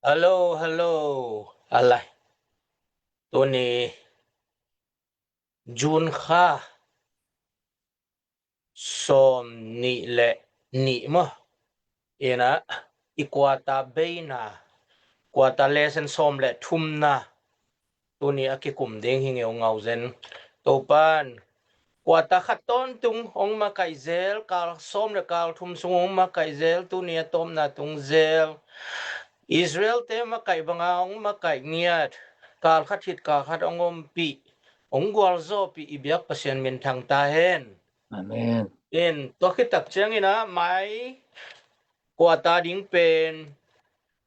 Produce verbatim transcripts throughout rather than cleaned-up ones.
Hello, hello. Alai. Tuni June kha sawm nih le nih maw? Ina i quarter beina, quarter lesson sawm le thumna tuni a kikum ding hi ngeungau zen. Topan quarter khat tawntung hong makaih zel, kal sawm le kal thum sung hong makaih zel, tuni a tawpna tung zel. Israel-te makaih banga hong makaih ngiat, kal khat hit kal khat hong ompih, hong gualzawhpih i biak Pasian minthang ta hen. Amen. In tua khit tak ciangin ah mai quarter ding pen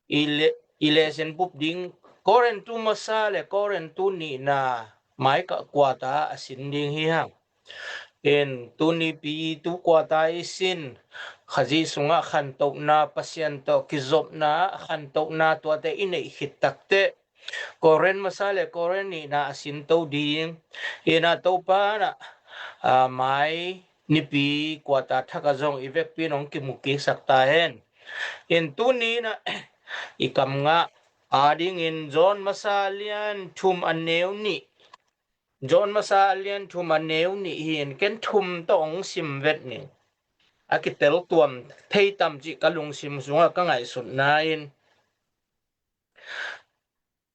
i le, i lesson bup ding Korintu masa le Korintu nihna mai quarter a sin ding hi hang. In tunipi tu quarter i sin Khazih sungah khantohna, Pasian tawh kizopna khantohna tuate i neih khit takteh Korin masa le Korin nihna a sinto ding. Ina Topa na, a, mai nipi quarter thak a zong i vekpi in hong kimu kiksak ta hen. In tuni na i kam ngah adingin John masa lian thum a neu nih, John masa lian thum a neu nih hi in, ken thum tawh hong sim vet ning. A kitel tuam thei tam cih ka lungsim sungah ka ngaihsutna in,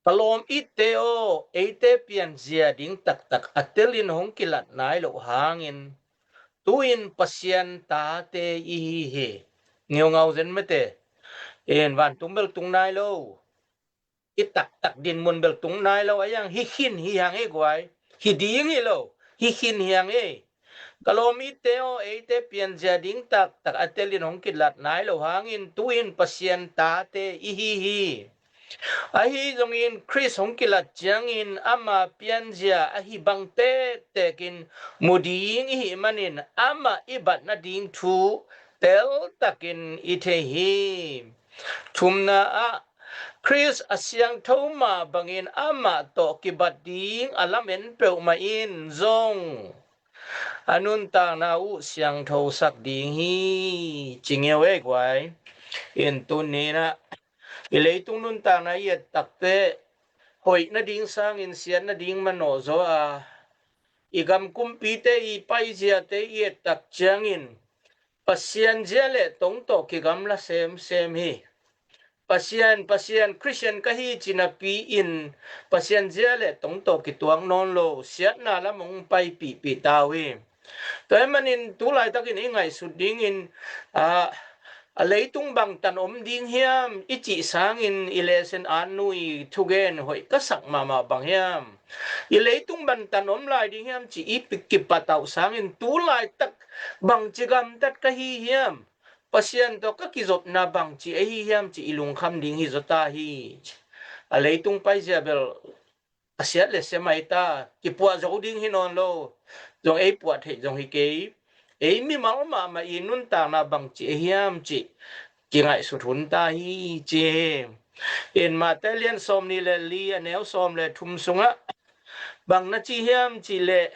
ka lawm itte aw, eite pianzia ding taktak a telin hong kilat nai loh hangin tu-in Pasian tate i hi hi. Ngeungau zen mete. In vantung bel tung nai lo, i taktak dinmun bel tung nai lo, a iang hi khin hi hang ei guai, hi ding hi lo, hi khin hi hang ei. Ka lawm itte aw, eite pianzia ding taktak a telin hong kilat nai lo hangin tu-in Pasian tate i hi hi. Ahi zongin Khrist hong kilat ciangin ama pianzia ahi bang tektekin mu ding i hih manin amah i bat nading thu teltakin i thei hi. Thumna ah Khrist a siangtho mah bangin amah tawh kibat ding a lamen peuhmah in zong a nuntakna uh siangthosak ding hi. Ci ngeu ei guai. In tuni na i leitung nuntakna i et takteh hoih nading sangin siat nading manawh zaw a, i gam kumpite i paiziate i et tak ciangin Pasian zia le tong tawh kigamla semsem hi. Pasian, Pasian, Khristian ka hi ci napi-in Pasian zia le tong tawh kituak nawn lo, siatna lam hong paipihpih ta uh hi. Tua ahih manin tu laitakin i ngaihsut dingin, a, a leitung bangtan om ding hiam i cih sangin i lesson a nui thugen hoih ka sak mahmah bang hiam? I leitung bangtan om lai ding hiam cih i pi-, kipatauh sangin tu laitak bangci gamtat ka hi hiam? Pasian tawh ka kizopna bangci ahi hiam cih i lungkham ding hi zaw ta hi. A leitung paizia bel a siat le sia mai ta, kipuah zo ding hi nawn lo. Zong ei puah theih zong hi kei. Ei mimal mahmah i nuntakna bangci ahi hiam cih kingaihsut hun ta hi ci hi. In Mate lian sawm nih le li a neu sawm le thum sungah bang na ci hiam cih leh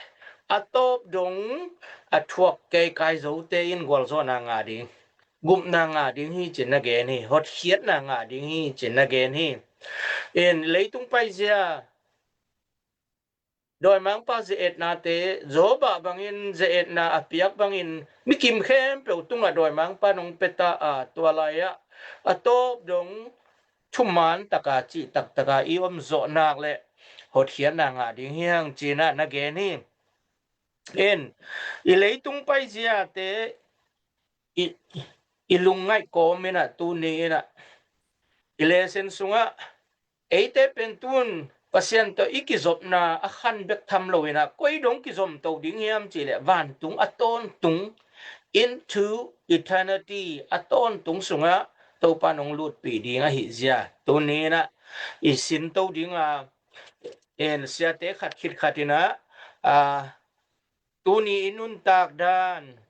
a tawp dong a thuak keikai zote in gualzawhna ngah ding, gupna ngah ding hi cin na gen hi, hotkhiatna ngah ding hi cin na gen hi. In leitung paizia dawimangpa ze-etnate, Job ah bangin ze-etna a piak bangin mikim khempeuh tungah dawimangpa nong pia ta a, tua lai-ah a tawp dong thuman taka cih taktaka i om zawh nak le hotkhiatna ngah ding hi hang cin ah na gen hi. In i leitung paiziate i, i lungngaih kawm in ah tuni in ah i lesson sungah eite pen tun Pasian tawh i kizopna a khan bek tham lo in ah koi dong kizom to ding hiam cih leh vantung a tawntung, into eternity, a tawntung sungah Topa nong lutpih ding ahi zia tuni in ah i sin to ding a, in siate khat khit khat in ah, a, tuni i nuntak dan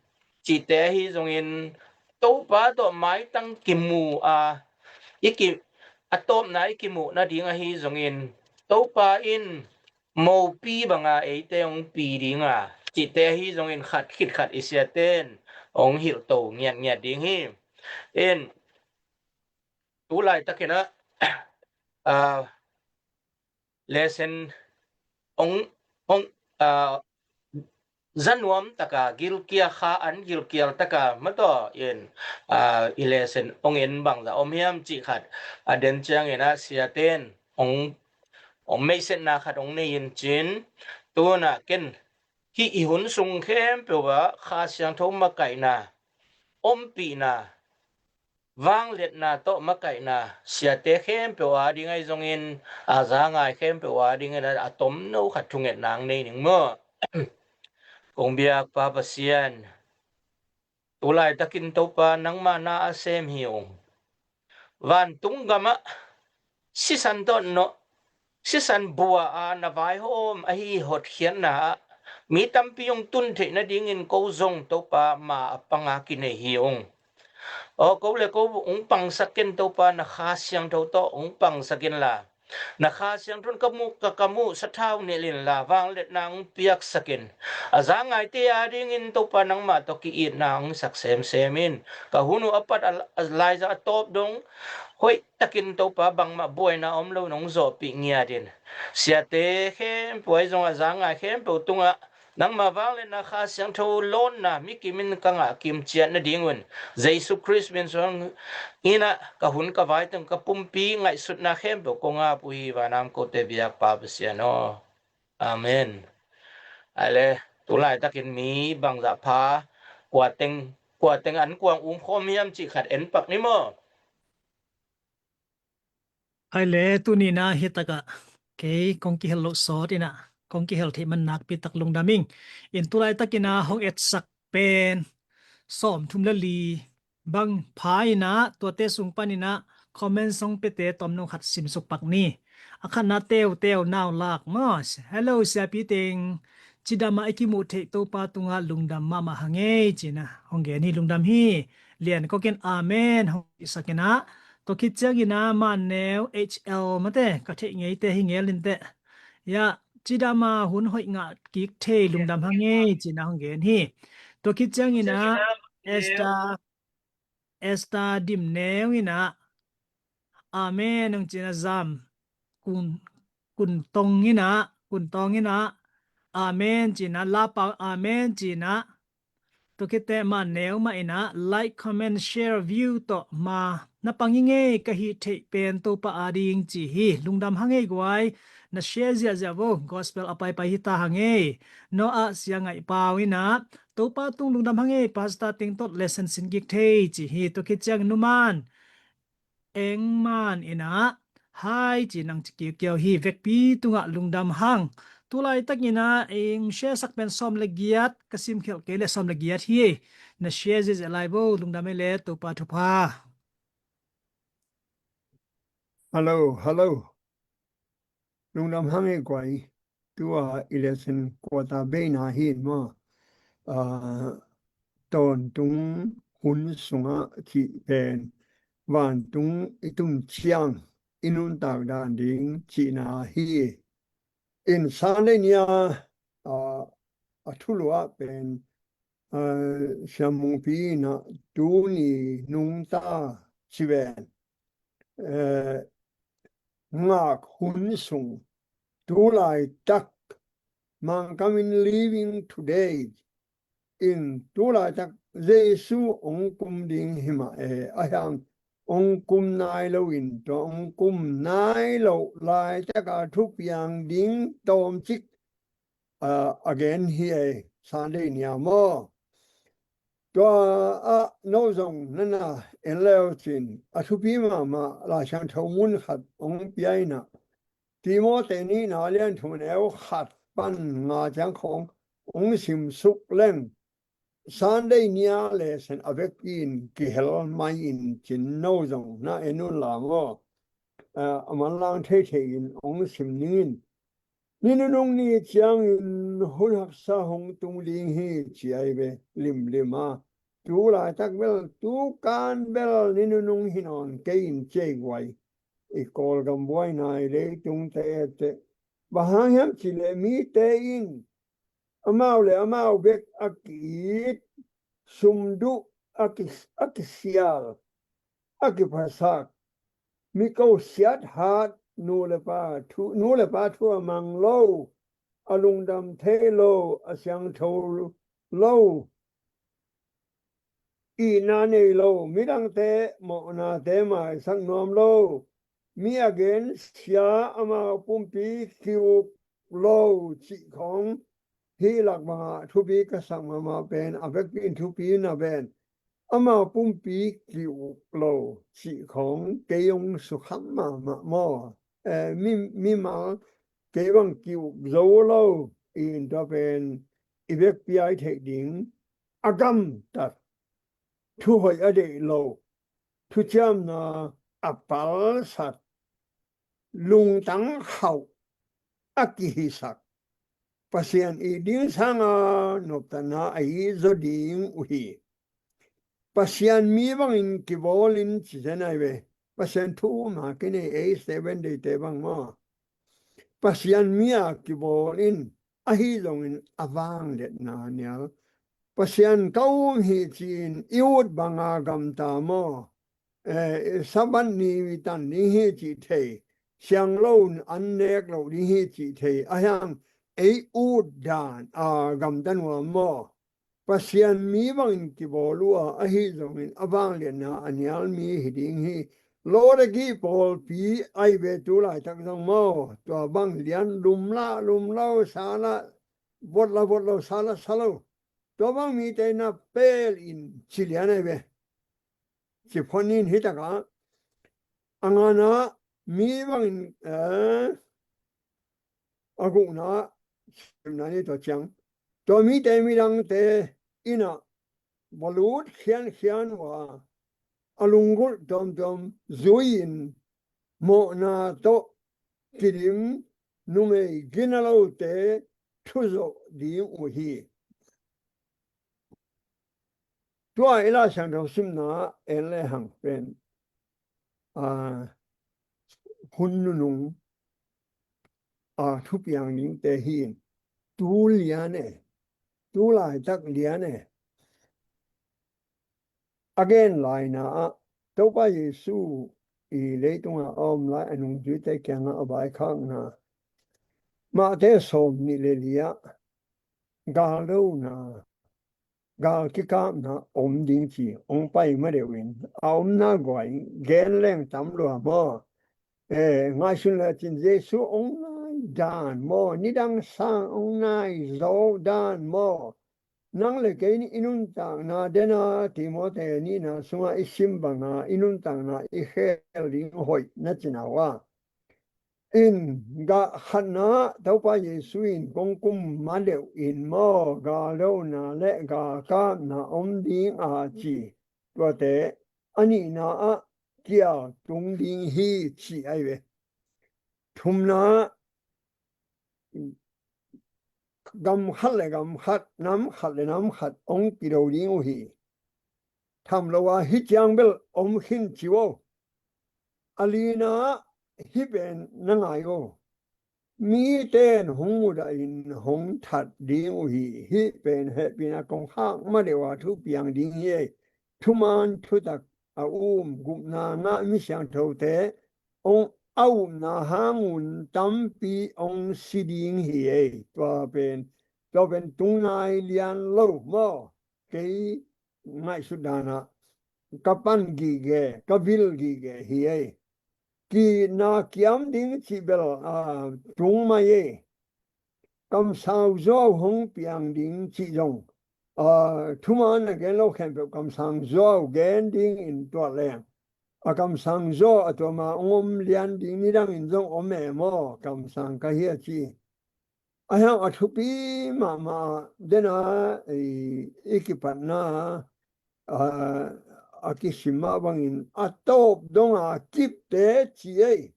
cihte ahi zongin Topa tawh maitang kimu a, i ki, a tawpna i kimuh nading ahi zongin Topa in mopi banga eite hong pi ding a, cihte ahi zongin khat khit khat i siaten hong hilh to ngiatngiat ding hi. In tu laitakin ah ah, lesson ong, ong, ah, zanuam taka gilkia kha an gilkial taka mataw in, ah, i lesson ong en bangza om hiam cih khat a den ciangin ah siaten ong, ong meisetna khat ong nei in cin, tuna ken hih i hun sung khempeuh ah Kha Siangtho makaihna, ompihna, vangliatna tawh makaihna siate khempeuh a ding ahi zongin a za ngai khempeuh a dingin a tomno khat thungetna ang nei ning maw? Kong biak Pa Pasian, tu laitakin Topa nangmah na a sem hi ung. Vantung gamah sisan tawh nawh, sisan bua a na vaihawm ahi hotkhiatna ah mi tampi hong tun theih nadingin ko zong Topa ma a panga kinei hi ung. Aw, ko le ko ung pangsak ken Topa, na Kha Siangtho tawh ung pangsak inla, na Kha Siangtho in ka muh, ka, ka muh sathau nel inla vangliatna ung piaksak in. A za ngaite a dingin Topa nangmah tawh ki-itna ung sak semsem in. Ka hun uh a pat a, a laiza a tawp dong hoih takin Topa bangmah buaina om lo nong zawhpih ngiat in. Siate khempeuh ahi zong a za ngai khempeuh tungah nangmah vangliatna Kha Siangtho lawnna mi kimin ka ngah kim ciat nadingun Jesu Khrist min suang inah ka hun ka vai teng ka pumpi ngaihsutna khempeuh kong ap uh hi, vanam kote biak Pa Pasian aw. Amen. Aile, tu laitakin mi bangzah pha, kua teng, kua teng an kuang um khawm hiam cih khat en pak ni maw? Aile, tuni na hi takah kei kong kihel loh sawt inah kong kihel theih man nakpi tak lungdam ing. In tu laitakin ah hong etsak pen sawm thum le li bang pha inah, tuate sung pan inah comment song pete tomno khat simsuk pak ni. A khatna Teu Teu Nau Lak maw. Hello, Siapi Teng. Cidam ah i kimuh theih Topa tungah lungdam mahmah hang ei, cinah hong gen hi. Lungdam hi. Lian Kok in amen hong sak inah, tua khit ciangin ah Manneu H L mate, ka theih ngeite hi ngel inteh. Ya, cidam ah hun hoih ngah kik thei, lungdam hang ei, cinah hong gen hi. Tua khit ciangin ah Esther, Esther Dim Neu inah amen hong cinah, Zam Kun, Kun Tong inah, Kun Tong inah amen cinah, Lapau amen cinah. Tua khit teh Manneu mah inah like, comment, share, view tawh ma na pang ing ei, ka hih theih pen Topa a ding ci hi. Lungdam hang ei guai, na share ziahziah vo, gospel a paipai hi ta hang ei. Noah Sia Ngaih Pau inah Topa tung lungdam hang ei, Pastor Teng tawh lesson sin kik thei ci hi. Tua khit ciang Nu Man Eng Man inah hai ci nang ci kiukiau hi, vekpi tungah lungdam hang. Tu laitak inah eng share sak pen sawm le giat, ka simkhialh kei le sawm le giat hi. Na share ziahziah lai vo, lungdam ei le Topa thupha. Hello, hello. Lungdam hang ei guai. Tua i lesson quarter beina hi maw? Ah, tawntung hun sungah cih pen vantung i tun ciang i nuntak dan ding cihna hi. In Sunday ni-a, ah, a thulu ah pen, ah, Sia Mungpi inah tuni nungta ci ven, eh, ngak hun sung, tu laitak, Mangkam in living today, in tu laitak Jesu hong kum ding hi mah e, a hiang hong kum nai lo in, tua hong kum nai lo laitaka thupiang ding tawmcik, ah, a gen hi ei, Sunday ni-a maw? Tua ah no zong nana en leu cin, a thupi mahmah Lai Siangtho mun khat hong pia inah, Timoti nihna lian thum neu khat pan nga ciang khawng hong simsuk leng, Sunday ni-a lesson a vekpi in kihel mai in cin, no zong na en un la maw? Ah, a manlang theithei in hong sim ning in. Ni nunung ni ciangin hun haksa hong tung ding hi ci ai ve, limlim a. Tu laitak bel, tu kan bel ni nunung hi nawn kei in ci ei guai. I Kawlgam buaina i leitungte ette. Bang hang hiam cih leh mite in amau le amau bek a ki-it, sum duh, a ki, a kisial, a kiphasak, mi ko siat hat, nu le pa thu, nu le pa thu a mang lo, a lungdam thei lo, a siangtho lo, itna nei lo, midangte mawhnate maisak nuam lo, mi a gensia amau pumpi ki-uk lo cih khawng hi lak bangah thupi ka sak mahmah pen, a vekpi in thupi na pen, amau pumpi ki-uk lo cih khawng kei hong sukham mahmah maw? Eh, mi, mimal kei bang ki-uk zo lo, in tua pen i vekpi ai theih ding a gamtat, thuhoih a deih lo, thuciamna a palsat, lungtang khauh a kihisak, Pasian it ding sanga noptatna a it zaw ding uh hi. Pasian mi bangin kibawlin ci zen ai ve. Pasian thu ma kinei ei Seven Day te bang maw? Pasian mi a kibawlin, ahi zongin a vangliatna nial. Pasian ka um hi ci-in i ut banga gamta maw? Eh, Sabbath ni tan ding hi cih thei, siang lo an nek lo ding hi cih thei, a hiang ei ut dan a gamta nuam maw? Pasian mi bangin kibawl uh a, ahi zongin a vangliatna a nial mi hi ding hi. Laodicea pawlpi ai ve tu laitak zong maw, tua bang lian lumlah lumlo, salah votla votlo, salah salo, tua bang mite na pel in ci lian ai ve. Ci phon in hi takah a ngana mi bangin, eh, a gukna, simna ni tua ciang, tua mite midangte innah va lut khiankhian uh a, a lunggulh tuamtuam zui-in mawhna tawh kidim numei gina lote thuzawh ding uh hi. Tua i Lai Siangtho simna en le hang pen, a, hun nunung a thupiang dingte hi in, tu lian e, tu laitak lian e. A gen laina ah Topa Jesu i leitunga a om lai a nungzuite kiangah a vaikhakna, Mate sawm nih le li ah galdona, gal kikapna om ding ci hong pai ma deuh in, a omna guai gen leng tam lua maw? Eh, ngaihsun le cin Jesu hong nai dan maw, nidang sang hong nai zo dan maw? Nang le kei nih i nuntakna dena Timote nihna sungah i sim banga i nuntakna i khel ding hoih na cina uh a. In gah khatna Topa Jesu in kong kum ma deuh in maw, galdona le galkapna om ding a ci, tuate a nihna ah kial tung ding hi ci ai ve. Thumna, gam khat le gam khat, nam khat le nam khat hong kido ding uh hi. Tham lo a hi ciang bel om khin ci uh. A lina hih pen na ngai uh. Mite in hong mudah in hong that ding uh hi. Hih pen hehpihna kong khak ma deuh a thupiang ding hi ei. Thuman thutak a um gupna ngah mi siangthote hong a upna hangun tampi hong si ding hi ei. Tua pen, tua pen tung nai lian lo maw? Kei ngaihsut danah ka pan gige, ka vil gige hi ei. Ki-itna kiam ding cih bel, a, tung mai ei. Kamsang zuau hong piang ding cih zong, a, thuman a gen lo khempeuh kamsang zuau gen dingin tuat leng, a kamsang zuau a tuama hong om lian ding nidangin zong om e maw, kamsang ka hi a ci. A hiang a thupi mahmah dena i, i kipatna, a, a kisim mah bangin a tawp donga kipte ci ei.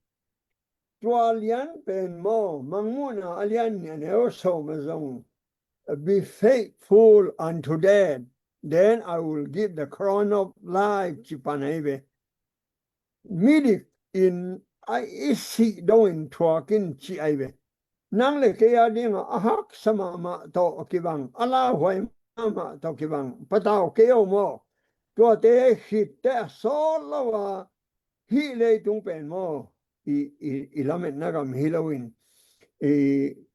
Tua lian pen maw, Mangmuhna a lian nih a neu sawm a zong, "Be faithful unto death, then I will give the crown of life," ci pan ai ve. Midik in a i sih dongin thuak in ci ai ve. Nang le kei a dinga a haksa mahmah tawh kibang, a lauhuai mahmah tawh kibang patau kei o maw? Tuate khitte a sawt lo a, hih leitung pen maw, i, i, i lametna gam hi loin, i,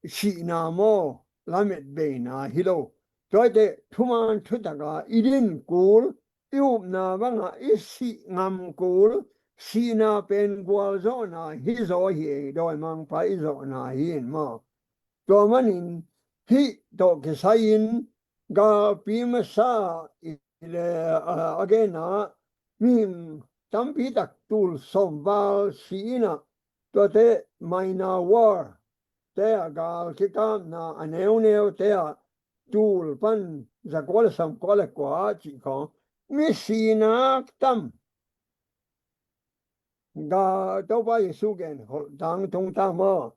sihna maw, lamet beina hi lo. Tuate thuman thutaka i din kul, i upna banga i sih ngam kul, sihna pen gualzawhna hi zaw hi, dawimangpa i zawhna hi in maw. Tua manin hih tawh kisai-in galpi masa i le, a, a genna mihing tampi tak tul sawm val si inah, tuate minor war te ah, gal kikapna a neuneu te ah tul pan zakua le sawmkua le kua cih khawng mi sinak tam. Ga Topa Jesu gen kholh tang tung ta maw?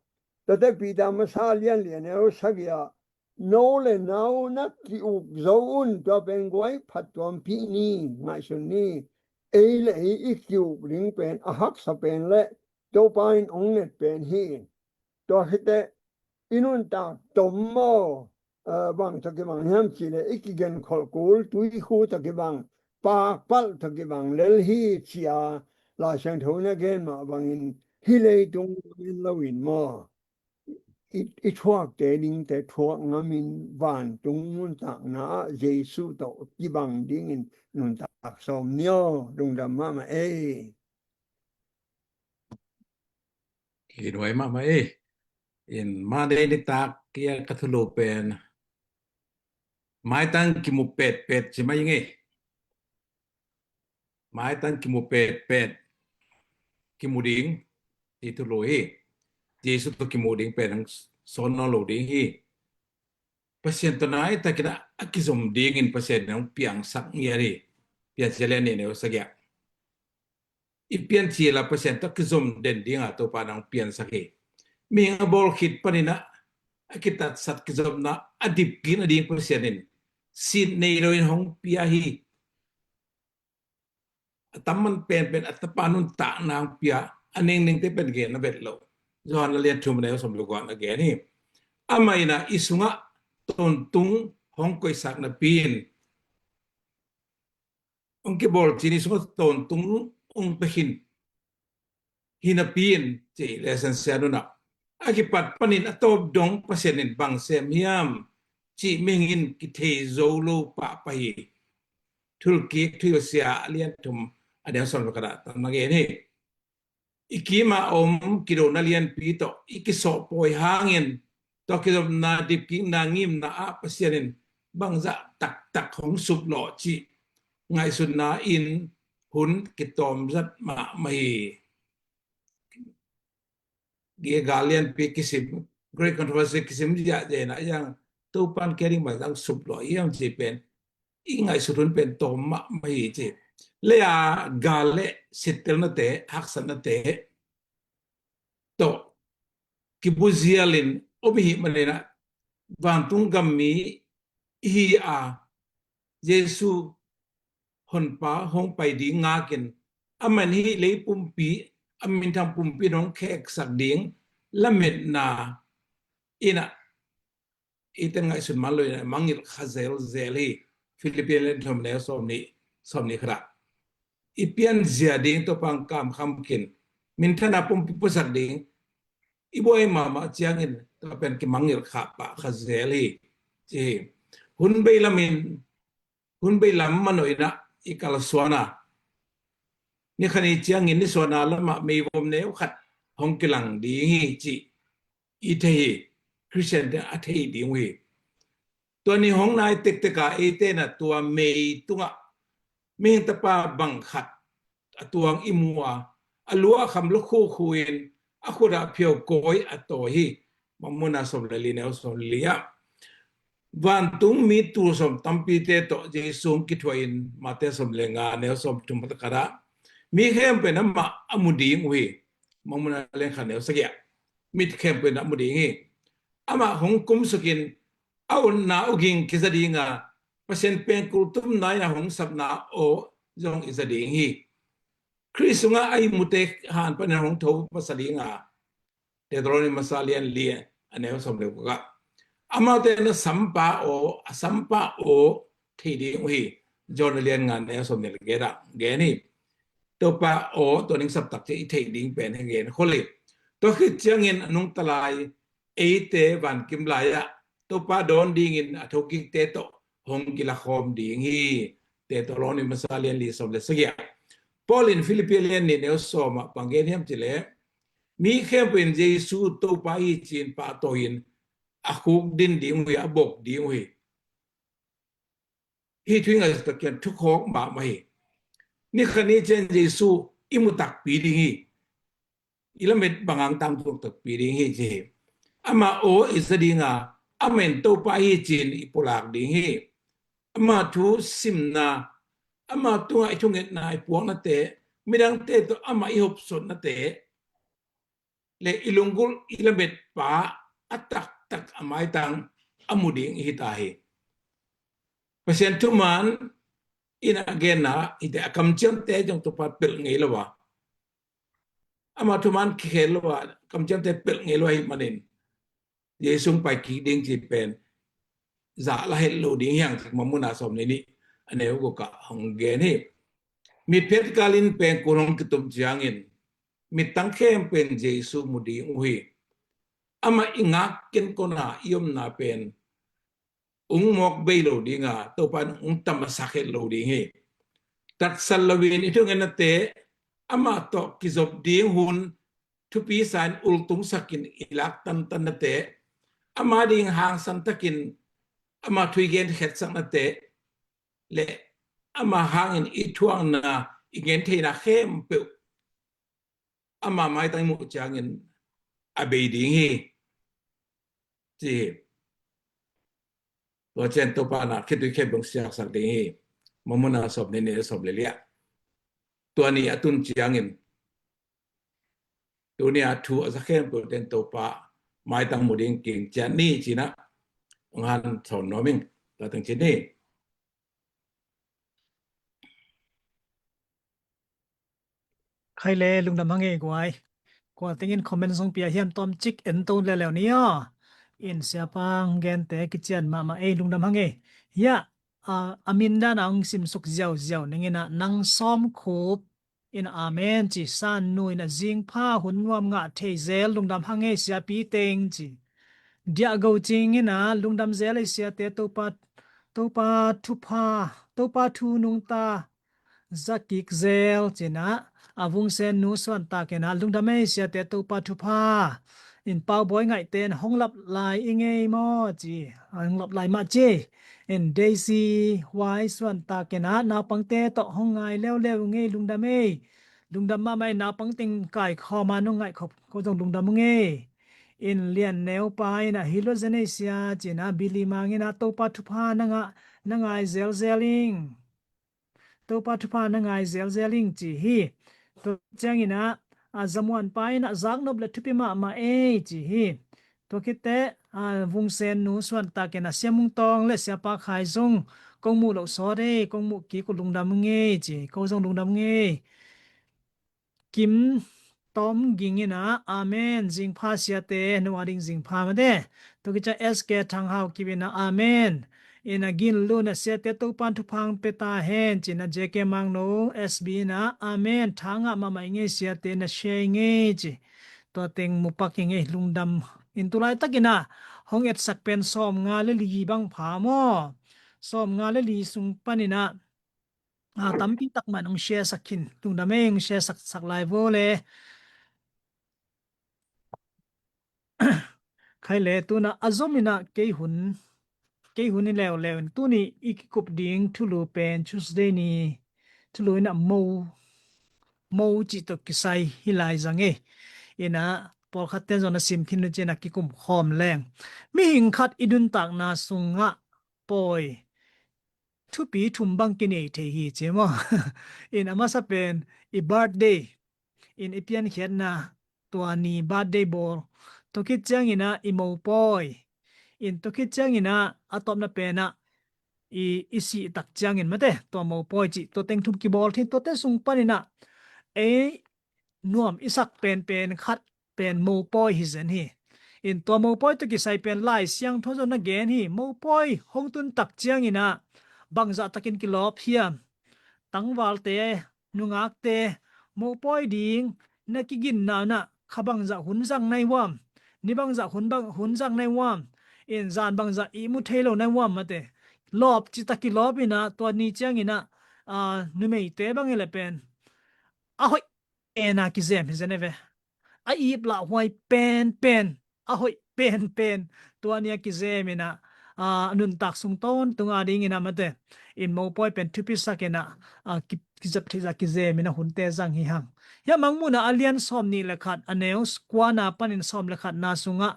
Tuate Peter masa lian li a neu sagih ah, no le nau na ki-uk zo un, tua pen guai phattuampih ni, ngaihsun ni. Ei le ei i ki-uk ding pen a haksa pen le Topa in ong nget pen hi. Tua khite i nuntak tom maw, eh, bang tawh kibang hiam cihleh i kigenkholh kul tuikhu tawh kibang, pakpalh tawh kibang lel hi, ci-a Lai Siangtho na gen mah bangin hih leitung in loin maw, i, i thuakte dingte thuak ngamin vantung nuntakna ah Jesu tawh kibang dingin nuntak sawm ni aw. Lungdam mahmah ei. Kinuai mahmah ei. In Monday nitak kia ka thulu pen maitang kimu petpet ci mai ing ei. Maitang kimu petpet, kimu ding, ci thulu hi. Jesu tawh kimu ding pen hong sawn nawn lo ding hi. Pasian tawh nai takin a kizom dingin Pasian in hong piangsak ngiat hi. Piancil lian nih neu sagih ah, i piancil a Pasian tawh kizom den dinga Topa in hong piansak hi. Mihing a bawl khit panin ah a kitatsat kizopna a dipkik nading Pasian in sit nei loin hong pia hi. A tamman penpen a Tapa nuntakna hong pia, a nengnengte pen gen a vet lo. Johan a lian thum a neu sawm le kua ah a gen hi. Amah in ah i sungah tawntung hong koihsak napi in, hong kibawl cin i sungah tawntung hong pia khin hi napi in, ci lesson sia nunah, a kipat panin a tawp dong Pasian in bang sem hiam cih mihing in kithei zo lo pahpah hi. Thulkik thu i sia a lian thum a neu sawm le khat ah tam na gen hi. I kim a om kidona lianpi tawh i kisawhpawi hangin tua kizopna dipkikna ngimna ah Pasian in bangzah taktak hong suplawh cih ngaihsutna in hun kitawmzat mahmah hi. Gal lianpi kisim, Great Controversy kisim ziahziah in ah, a iang Topa in kei ding bangzah hong suplawh hiam cih pen i ngaihsut hun pen tawm mahmah hi ci. Lei-a gal le sittelnate, haksatnate tawh kibuzialin om i hih manin ah, vantung gammi i hi a, Jesu Honpa hong pai ding ngakin, amah in hih lei pumpi, a minthang pumpi in hong kheksak ding lametna in ah, eite in ngaihsun man lo in a mangngilh kha zelzel hi. Philippi lian thum neu sawmnih, sawmnih khat ah, i pianzia ding Topa hong kamkham kin, minthana pumpi puasak ding i buai mahmah ciangin tua pen kimangngilh kha pah kha zel hi, ci hi. Hun bei lamin, hun bei lam manawh in ah i kalsuan a, ni khat ni ciangin nisuahna lamah meivom neu khat hong kilang ding hi cih i thei hi. Khristian te a thei ding uh hi. Tua ni hong nai tektek a eite in ah tua mei tungah mihing tapa bang khat a tuang i mu a, a lu ah kham lukhu khu in a khut ah phiau kawi a tawi hi. Mangmuhna sawm le li neu sawm le li ah, vantung mi tul sawm tampite tawh Jesu hong kithuah in, Mate sawm le nga neu sawm thum khat ah, mi khempeuh in amah a mu ding uh hi. Mangmuhna lian khat neu sagih ah, mi khempeuh in a mu ding hi. Amah hong kumsukin a utna uh ging kiza ding a, Pasian pengkul tumna in a hong sapna aw zong i za ding hi. Khrih sungah a ihmute han panin hong tho masa ding a, Thesalonika masa lian li a neu sawm le guk ah, amaute na sampa aw, a sampa aw thei ding uh hi. John a lian nga neu sawm nih le giat ah gen hi. Topa aw tua ning saptak ci i theih ding pen hong gen khol hi. Tua khit ciangin a nungta lai eite vankim lai-ah Topa dawn dingin a thokikte tawh hong kilakhawm ding hi. Te tawh lawng ni masa lian li sawm le sagih ah Paul in Philippi lian ni neu sawm ah bang gen hiam cileh, mi khempeuh in Jesu Topa hi ci-in pahtawi in a khukdin ding uh hi, a bok ding uh hi. Hih thu i ngaihsut tak ciang thukhawk mahmah hi. Ni khat ni ciang Jesu i mu takpi ding hi. I lamet bang hang tangtung takpi ding hi ci hi. Ama aw i za ding a, amah in Topa hi ci-in i pulak ding hi. Ama thu simna, ama tungah i thungetna i puaknate, midangte tawh ama i hopsawnate le i lunggulh i lametpa a taktak a maitang a mu ding i hi ta hi. Pasian thuman in a genna hite a kamciamte zong Topa pelh ngei lo a, ama thuman kikhel lo a, kamciamte pelh ngei lo ahih manin Jesu hong pai kik ding ci pen zah la het lo ding hi hang ci Mamuna sawm le nih a neu guk ah hong gen hi. Mitphet kalin pengkul hong kitum ciangin mittang khempeuh in Jesu mu ding uh hi. Amah i ngak kenkona i omna pen ung mawk bei lo ding a, Topa in ung tam a sak het lo ding hi. Tatsat loin i thungennate, amah tawh kizop ding hun thupi sa in ultungsakin i lak tantannate, ama ding hangsan takin ama thu i gen khetsaknate le ama hangin i thuakna i gen theina khempeuh ama maitang i muh ciangin a bei ding hi ci hi. Tua ciang Topa na khitui khempeuh hong siaksak ding hi. Mamuna sawm le nih le sawm le li ah. Tua ni a tun ciangin tuni a thu a za khempeuh ten Topa maitang mu ding king cian ni ci-in ah hong han sawn nuam ing. Tua teng ci ni. Khai le lungdam hang ei guai. Kua tengin comment zong pia hiam, tawmcik en to leuleu ni aw. In siapa hong gente kician mahmah ei, lungdam hang ei. Hiah a, a min dan a hong simsuk ziauziau ning in ah, Nang Sawm Khup in amen ci. San Nu in a zingpha hun nuam ngah thei zel, lungdam hang ei siapi teng ci. Diah Go Cing in ah lungdam zel ei siate, Topa, Topa thupha, Topa thu nungta za kik zel ci-in ah, a Vungsen Nu Suantak in ah lungdam ei siate, Topa thupha. In Pau Bawi Ngaihte in hong lap lai i ngei maw ci, hong lap lai mah ci. In Daisy Huai Suantak in ah naupangte tawh hong ngai leuleu ngei, lungdam ei. Lungdam mahmah ei, naupang teng kaikhawm a nong ngaihkhop ko zong lungdam ngei. In Lian Neupa in ah hi lua zen ei sia ci-in ah Billy Mang in ah Topa thupha na ngah, na ngai zelzel ing. Topa thupha na ngai zelzel ing ci hi. Tua ciangin ah, a Zamuanpa in ah zaknop le thupi mahmah ei ci hi. Tua khit teh a Vungsen Nu Suantak in ah Sia Mung Tawng le Siapa Khai Zung kong muh loh sawt ei, kong muh kik uh lungdam ngei ci, ko zong lungdam ngei. Kim Tom Ging in ah amen, zingpha siate, no a ding zingpha mate. Tua khit ciang S K Thang Hau Kip in ah amen. In ah Gin Lun ah siate Topan thupha hong pia ta hen ci-in ah J K Mang No S B in ah amen, tha ngah mahmah i ngei siate, na share i ngei ci. Tua teng mu pak i ngei, lungdam. In tulaitak in ah hong etsak pen sawmnga le li bang pha maw. Sawmnga le li sung pan in ah a, tampi tak mah in hong share sak khin. Lungdam ei, hong share sak, sak lai vo le. Khai le tu-in ah a zom in ah kei hun, kei hun i leuleu in tuni i kikup ding thulu pen Tuesday ni thulu in ah mo, mo cih tawh kisai hi lai zang ei. In ah pawlkhat ten zong na sim khin uh ci-in ah kikum khawm leng. Mihing khat i nuntakna sungah pawi thupi thum bang kinei thei hi ci maw. In a masa pen i birthday, in i piankhiatna tua ni birthday bawl. Tua khit ciangin ah i mopawi. In tua khit ciangin ah a tawpna pen ah i, i sih tak ciangin mate, tua mopawi cih, tua teng thum kibawl thei, tua teng sung panin ah ei nuam i sak penpen khat pen mopawi hi zen hi. In tua mopawi tawh kisai pen Lai Siangtho zong na gen hi. Mopawi hong tun tak ciangin ah bangzah takin kilawp hiam? Tangvalte, nungakte, mopawi ding na kiginna unah kha bangzah hun zang nai uam, ni bangzah hun bang hun zang nai uam, in zan bangzah ihmu thei lo nai uam mate. Lawp cita kilawp inah tua ni cianginah, a, numeite bang ile pen a hoih pena kizem hi zen e ve. A ip lahhuai penpen, a hoih penpen, tua nia kizem inah, a, nuntak sung tawntung a dingin a mate, in mopawi pen thupisak inah, a, ki, kizep thei za kizem inah hunte zang hi hang. Hia Mangmuhna a lian sawm nih le khat, a neu kuana panin sawm le khatna sungah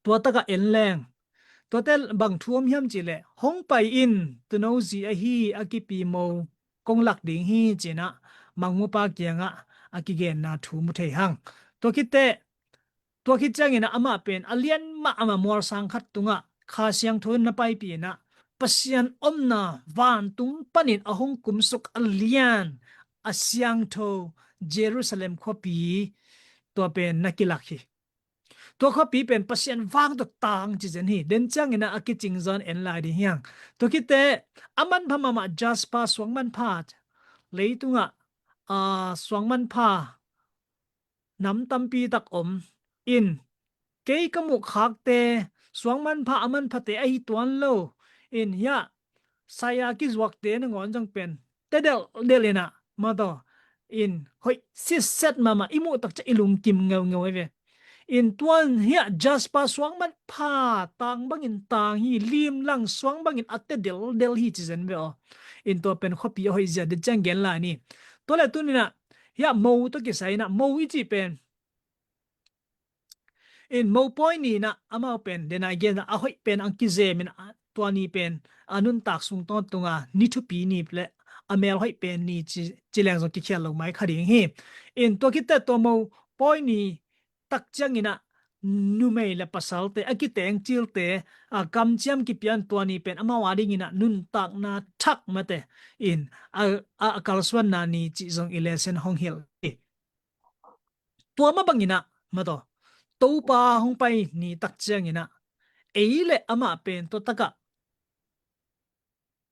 tua takah en leng, tuate bang thu om hiam cihleh, hong pai in, tuuno zi ahi a kipi mo kong lak ding hi, cinah Mangmupa kiangah a kigenna thu mu thei hang. Tua khit teh, tua khit ciangin amah pen a lian mahmah mualsang khat tungah Kha Siangtho in na paipih inah Pasian omna vantung panin a hong kumsuk a lian a siangtho Jerusalem khuapi tua pen na kilak hi. Tua khuapi pen Pasian vang tawh tang ci zen hi. Den ciangin a kicing zaw en lai ding hi hang. Tua khit teh a manpha mahmah jasper suang manpha, leitungah, a, suang manpha nam tampi tak om in, kei ka muh khakte suang manpha a manphate ahi tuan lo in, hiah sai-a kizuakte nangawn zong pen tedelh delh inah, mataw, in hoih sitset mahmah, i muh tak ciang i lungkim ngeungeu hi ve. In tuan hiah jasper suang manpha tang bangin tang hi, limlang suang bangin a tedelh delh hi ci zen ve aw. In tua pen khuapi a hoih zia den ciang gen lai ni. Tua le tuninah hiah mo tawh kisai inah, mo i cih pen in mopawi ni inah amau pen dena i gen a hoih pen ang kizem in, a, tua ni pen a nuntak sung tawntunga ni thupi ni le a mel hoih pen ni ci, ci leng zong kikhial lo mai kha ding hi. In tua khit teh tua mopawi ni tak cianginah numei le pasalte, a kiteng cilte, a, kamciam kipia in tua ni pen amau a dinginah nuntakna thak mate in a, a, a kalsuanna ni cih zong i lesson hong hilh hi. Tua mah banginah, mataw, Topa hong pai ni tak cianginah ei le amah pen tua takah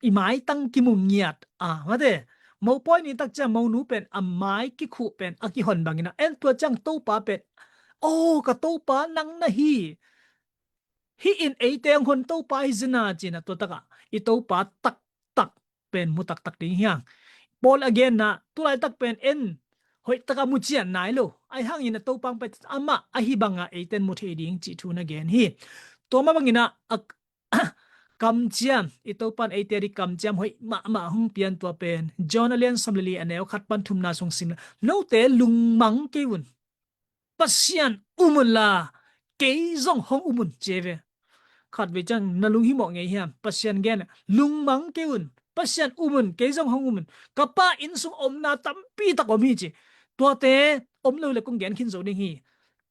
i maitang kimu ngiat a, mate, mopawi ni tak ciang monu pen a mai kikhuh pen a kihon banginah, en tua ciang Topa pen, aw, ka Topa nang na hi, hih in eite hong hon Topa hi zina cinah tua takah i Topa taktak pen mu taktak ding hi hang. Paul a genna, tulaitak pen en hoih takah mu cian nai lo, ahi hangin a Topa hong pai amah ahi banga eite in mu thei ding cih thu na gen hi. Tua mah banginah a kamciam, i Topa in eite a ding kamciam hoih mahmah hong pia in tua pen John a lian sawm le li a neu khat pan thumna sung sim le, note lungmang kei un, Pasian um unla kei zong hong um un, ci hi ve. Khatvei ciang na lunghimawh ngei hiam? Pasian gen, lungmang kei un, Pasian um un, kei zong hong um un. Ka Pa inn sung omna tampi tak om hi ci. Tuate om lo le kong gen khin zo ding hi.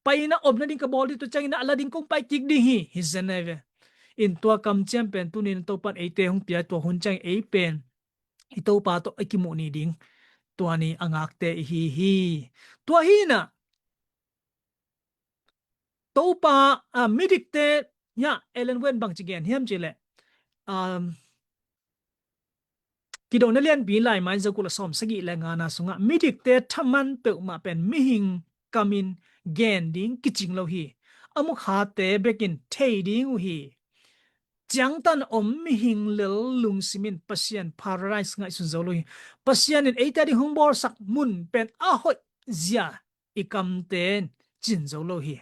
Paina om nading ka bawl ding, tua ciangin a la ding kong pai kik ding hi, hi zen ahi ve. In tua kamciam pen tunin Topa in eite hong pia, tua hun ciang ei pen i Topa tawh a kimuh ni ding tua ni a ngakte i hi hi. Tua hinah Topa, a, midikte, hiah Ellen White bangci gen hiam cihleh, um, Kidona Lianpi laimai zakul a sawm sagih le ngana sungah midikte thaman peuhmah pen mihing kamin gen ding kicing lo hi. A mukhate bekin thei ding uh hi. Ciangtan om mihing lel lungsim in Pasian paradise ngaihsun zo lo hi. Pasian in eite a ding hong bawlsak mun pen a hoih zia i kamten cin zo lo hi.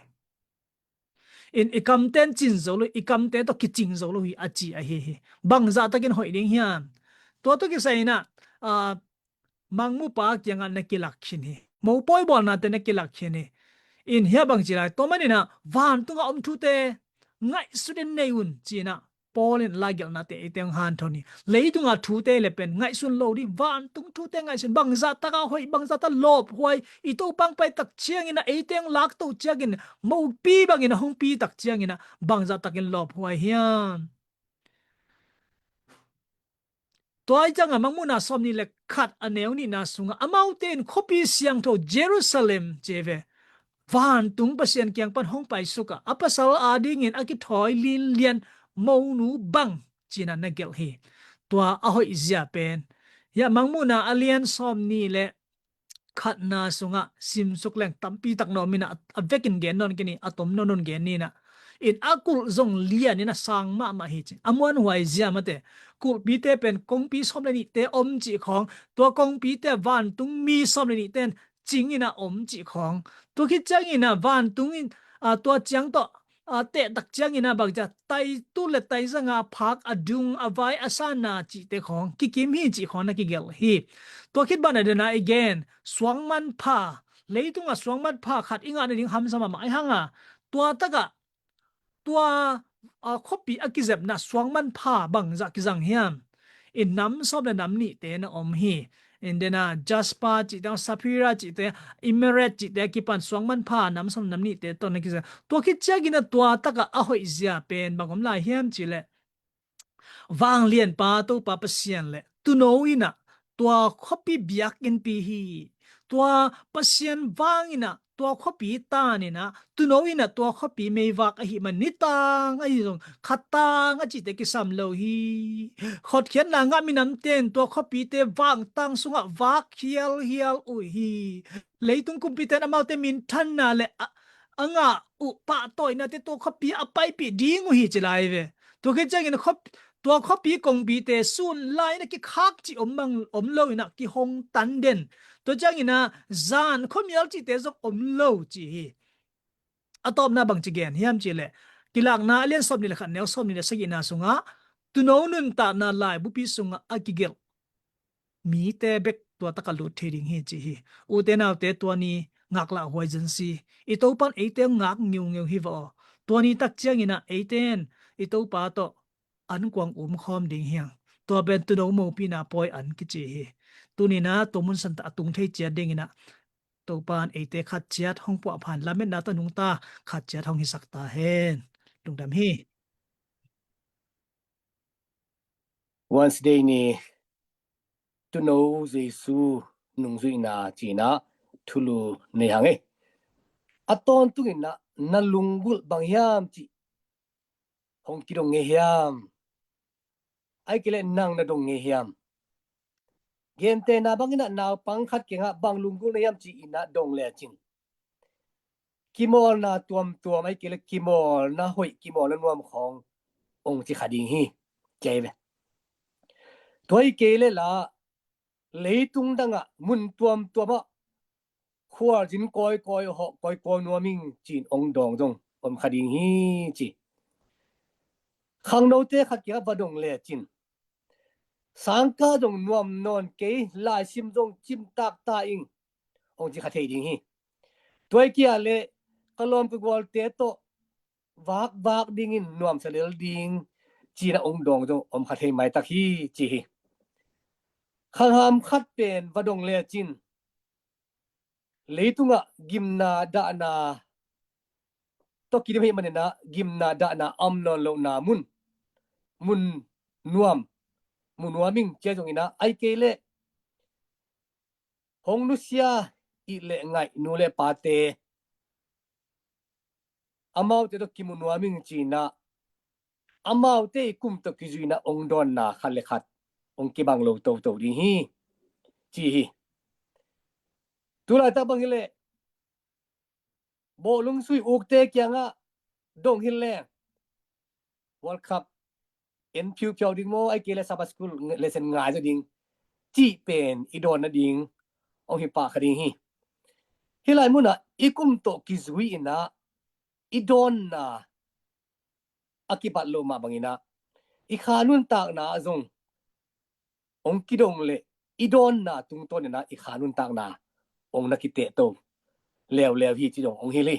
In i kamten cin zo lo, i kamte tawh kicing zo lo hi a ci ahi hi. Bangzah takin hoih ding hiam? Tua tawh kisai inah, a, Mangmupa kiangah na kilak khin hi. Mopawi bawlnate na kilak khin hi. In hiah bangci lai, tua maninah vantungah om thute ngaihsut in nei un cinah Paul in laigelhnate eite hong hanthawn hi. Leitunga thute le pen ngaihsun lo ding, vantung thute ngaihsun, bangzah taka hoih, bangzah taka lawphuai, i Topa hong pai tak ciangin a eite hong lakto ciangin, mopi bangin a hong pi tak ciangin a bangzah takin lawphuai hiam? Tua i ciangah Mangmuhna sawm nih le khat a neu nihna sungah amaute in khuapi siangtho Jerusalem ci hi ve, vantung Pasian kiang pan hong paisuk a, a pasal adingin a kithawi linlian monu bang cinah na gelh hi. Tua a hoih zia pen hiah Mangmuhna a lian sawm nih le khatna sungah simsuk leng tampi tak na om inah, a vekin gen nawn kei ni, a tom nawn nawn gen ni inah. In a kulh zong lian inah sang mahmah hi ci. A muanhuai zia mate, kulhpite pen kongpi sawm le nihte om cih khawng, tua kongpite vantung mi sawm le nihte in cing inah om cih khawng. Tua khit ciang inah vantung in, a, tua ciang tawh, a, tehtak ciang inah bang cia, tai tul le tai zanga phak a dung a vai a sana cihte khawng kikim hi cih khawng na kigelh hi. Tua khit banah dena i gen, suangmanpha, leitungah suangmanpha khat i ngah nading hamsa mahmah i hanga, tua takah tua, a, khuapi a kizepna suangmanpha bangzah kizang hiam? In nam sawm le nam nihte na om hi. In dena jasper cihte, sapphire cihte, emerald cihte a kipan suangmanpha nam sawm nam nihte tawh na kizang. Tua khit ciang inah tua takah a hoih zia pen bang om lai hiam cih leh, vanglianpa Topa Pasian le tuuno inah tua khuapi biakinnpi hi. Tua Pasian vang inah tua khuapi tan inah, tuuno inah tua khuapi meivak ahih man nitang ahi zong khattang a cihte kisam lo hi. Hotkhiatna ngah minamte in tua khuapite vangtang sungah vak hialhial uh hi. Leitung kumpite in amaute minthanna le a, a ngah uh pahtawinate tua khuapi a paipih ding uh hi ci lai ve. Tua khit ciangin khuap-, tua khuapi kongpite sun lai inah kikhak cih om mang, om lo inah kihong tan den. Tua ciang inah zan khuamial cihte zong om lo ci hi. A tawpna bang ci gen hiam cih leh, Kilakna a lian sawm nih le khat neu sawm nih le sagihna sungah tuuno nuntakna laibupi sungah a kigelh mite bek tua takah lut thei ding hi ci hi. Ute naute, tua ni ngaklah huai zen si. I Topan eite ngak ngiungeu hi va aw. Tua ni tak ciang inah eite in i Topa tawh ankuang umkhawm ding hiang. Tua pen tuuno mopina pawi an kici hi. Tuni inah tua mun santa a tung thei ciat ding inah Topan eite khat ciat hong puahphan lametna tawh nungta khat ciat hong hisak ta hen. Lungdam hi. Wednesday ni tuuno Jesu nungzuihna ci inah thulu nei hang e. A tawntung inah na lunggulh bang hiam cih hong kidong ngei hiam? Ahih kei leh nang na dong ngei hiam? Gentehna bang inah naupang khat kiangah bang lunggulh na hiam ci inah dong lecin, kimawlna tuamtuam ahih kei leh kimawlna hoih, kimawlna nuam khawng hong ci kha ding hi. Ci hi ve. Tua hi kei leh la leitung dangah mun tuamtuamah khualzin kawikawi hawh kawikawi nuam ing ci-in hong dawng zong om kha ding hi ci. Khangnote khat kiangah va dong lecin, sangkah zong nuam nawn kei, laisim zong cimtak ta ing, hong ci kha thei ding hi. Tua hi kei leh ka lawm ka gualte tawh vakvak dingin nuamsa lel ding ci-in a hong dawng zong om kha thei maitak hi ci hi. Khangham khat pen va dong lecin, leitungah gimna dahna tawh kidim ahih man inah gimna dahna om nawn lohna mun, mun nuam, mu nuam ing ci-a zong inah, ahih kei leh hong nusia ih le ngaih nu le pate, amaute tawh kimu nuam ing ci inah, amaute i kum tawh kizui inah hong dawnna khat le khat hong kibang lo toto ding hi ci hi. Tulaitak bang hi leh bawhlung sui ukte kiangah dong hi leh World Cup en phiuphiau ding maw, ahih kei leh Sabbath School lesson ngai zaw ding cih pen i dawn nading hong hi pah kha ding hi. Hih lai munah i kum tawh kizui inah i dawnna a kibat lo mah bang inah i kha nuntakna ah zong hong kidong leh i dawnna tungtawn inah i kha nuntakna hong na kitehto leuleu hi ci zong hong hilh hi.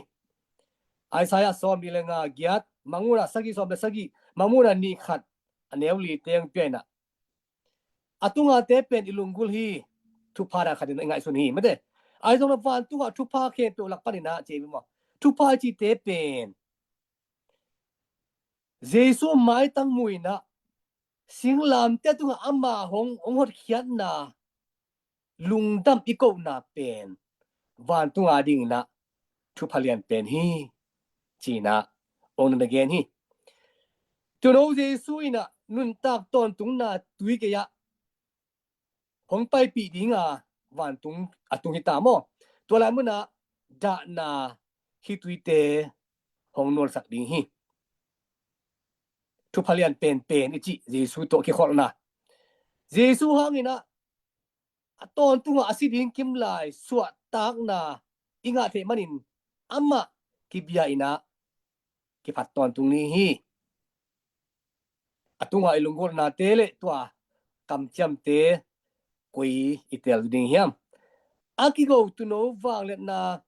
Isaiah sawmnih le nga giat, Mangmuhna sagih sawm le sagih, Mangmuhna nih khat, a neu lite hong pia inah, a tungate pen i lunggulh hi. Thupha dan khat in i ngaihsun hi mate. Ahi zong na vantungah thupha khempeuh lak pan inah ci hi maw. Thupha i cihte pen Jesu maitang mu inah singlamteh tungah ama hong, hong hotkhiatna lungdam i kohna pen vantung a ding inah thupha lian pen hi ci inah hong na gen hi. Tuuno Jesu inah nuntak tawntungna tui gei-ah hong paipih ding a, vantung a tung hi ta maw? Tua lai munah dahna khituite hong nualsak ding hi. Thupha lian penpen i cih Jesu tawh kikholhna. Jesu hanginah a tawntunga a si ding kimlai suahtakna i ngah theih manin amah kibia inah kiphat tawntung ni hi. A tunga i lunggulhnate le tua kamciamte koi i tel ding hiam? A kigo tuuno vangliatna,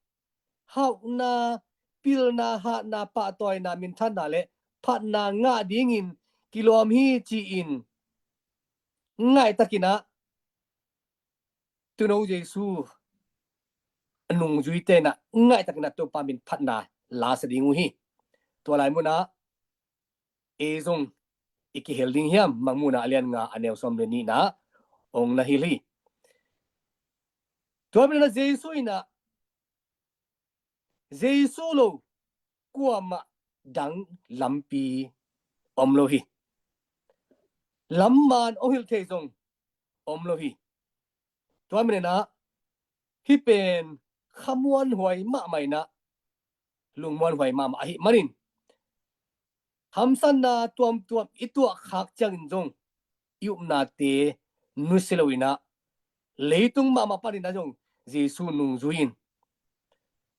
hauhna, pilna, hatna, pahtawina, minthanna le phatna ngah dingin kilawm hi ci-in ngaihtakinah tuuno Jesu nungzuite inah ngaihtakinah Topa min phatna lasa ding uh hi. Tua lai munah ei zong i kihel ding hiam? Mangmuhna a lian nga a neu sawm le nihna ong na hilh hi. Tua minah Jesu inah Jesu lo kuamah dang lampi om lo hi. Lamman ong hilh thei zong om lo hi. Tua minah hih pen khamuanhuai mahmah inah lungmuanhuai mahmah ahih manin hamsatna tuamtuam i tuahkhak ciangin zong i upnate nusia lo inah leitung mahmah paninah zong Jesu nungzui in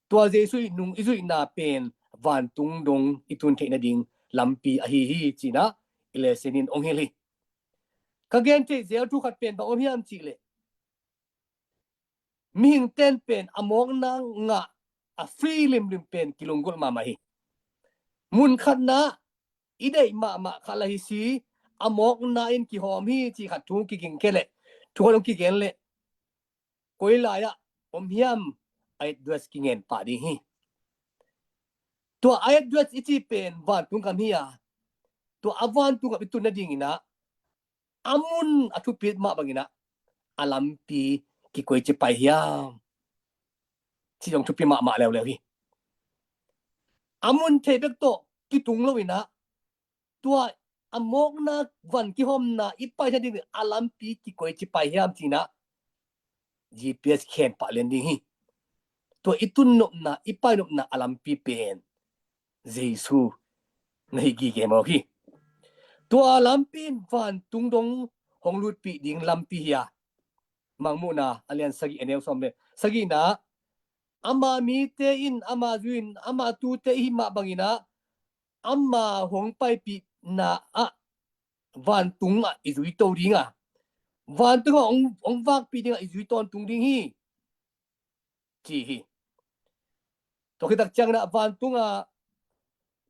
tua Jesu i nung i zuihna pen vantung dong i tun theih nading lampi ahi hi cinah i lesson in ong hilh hi. Ka gen theih zel thu khat pen bang om hiam cihleh mihing ten pen a mawkna ngah a free limlim pen kilunggulh mahmah hi. Mun khatna i deih mahmah khat la hi si a mawkna in kihawm hi ci khat thu kiging kei leh thu khat ong kigen leh koi lai-ah om hiam a address kingen pah ding hi. Tua a address i cih pen vantung gam hi a tua a vantung gam i tun nadinginah a mun a thupi mah banginah a lampi kikoi ci pai hiam ci zong thupi mahmah leuleu hi. A mun thei bek tawh kitung lo inah tua a mawkna van kihawmna i pai nading a lampi kikoi ci pai hiam cinah G P S khen pah lian ding hi. Tua i tun nopna i pai nopna a lampi pen Jesu na hi gige mawk hi. Tua lampi in vantung dong hong lutpih ding lampi hi a Mangmuhna a lian sagih a neu sawm le sagihna ama mite in ama zui in ama tute i hih mah banginah ama hong paipihna ah vantungah i zui to dinga vantungah hong, hong vakpih dingah i zui tawntung ding hi ci hi. Tua khitak cianginah vantungah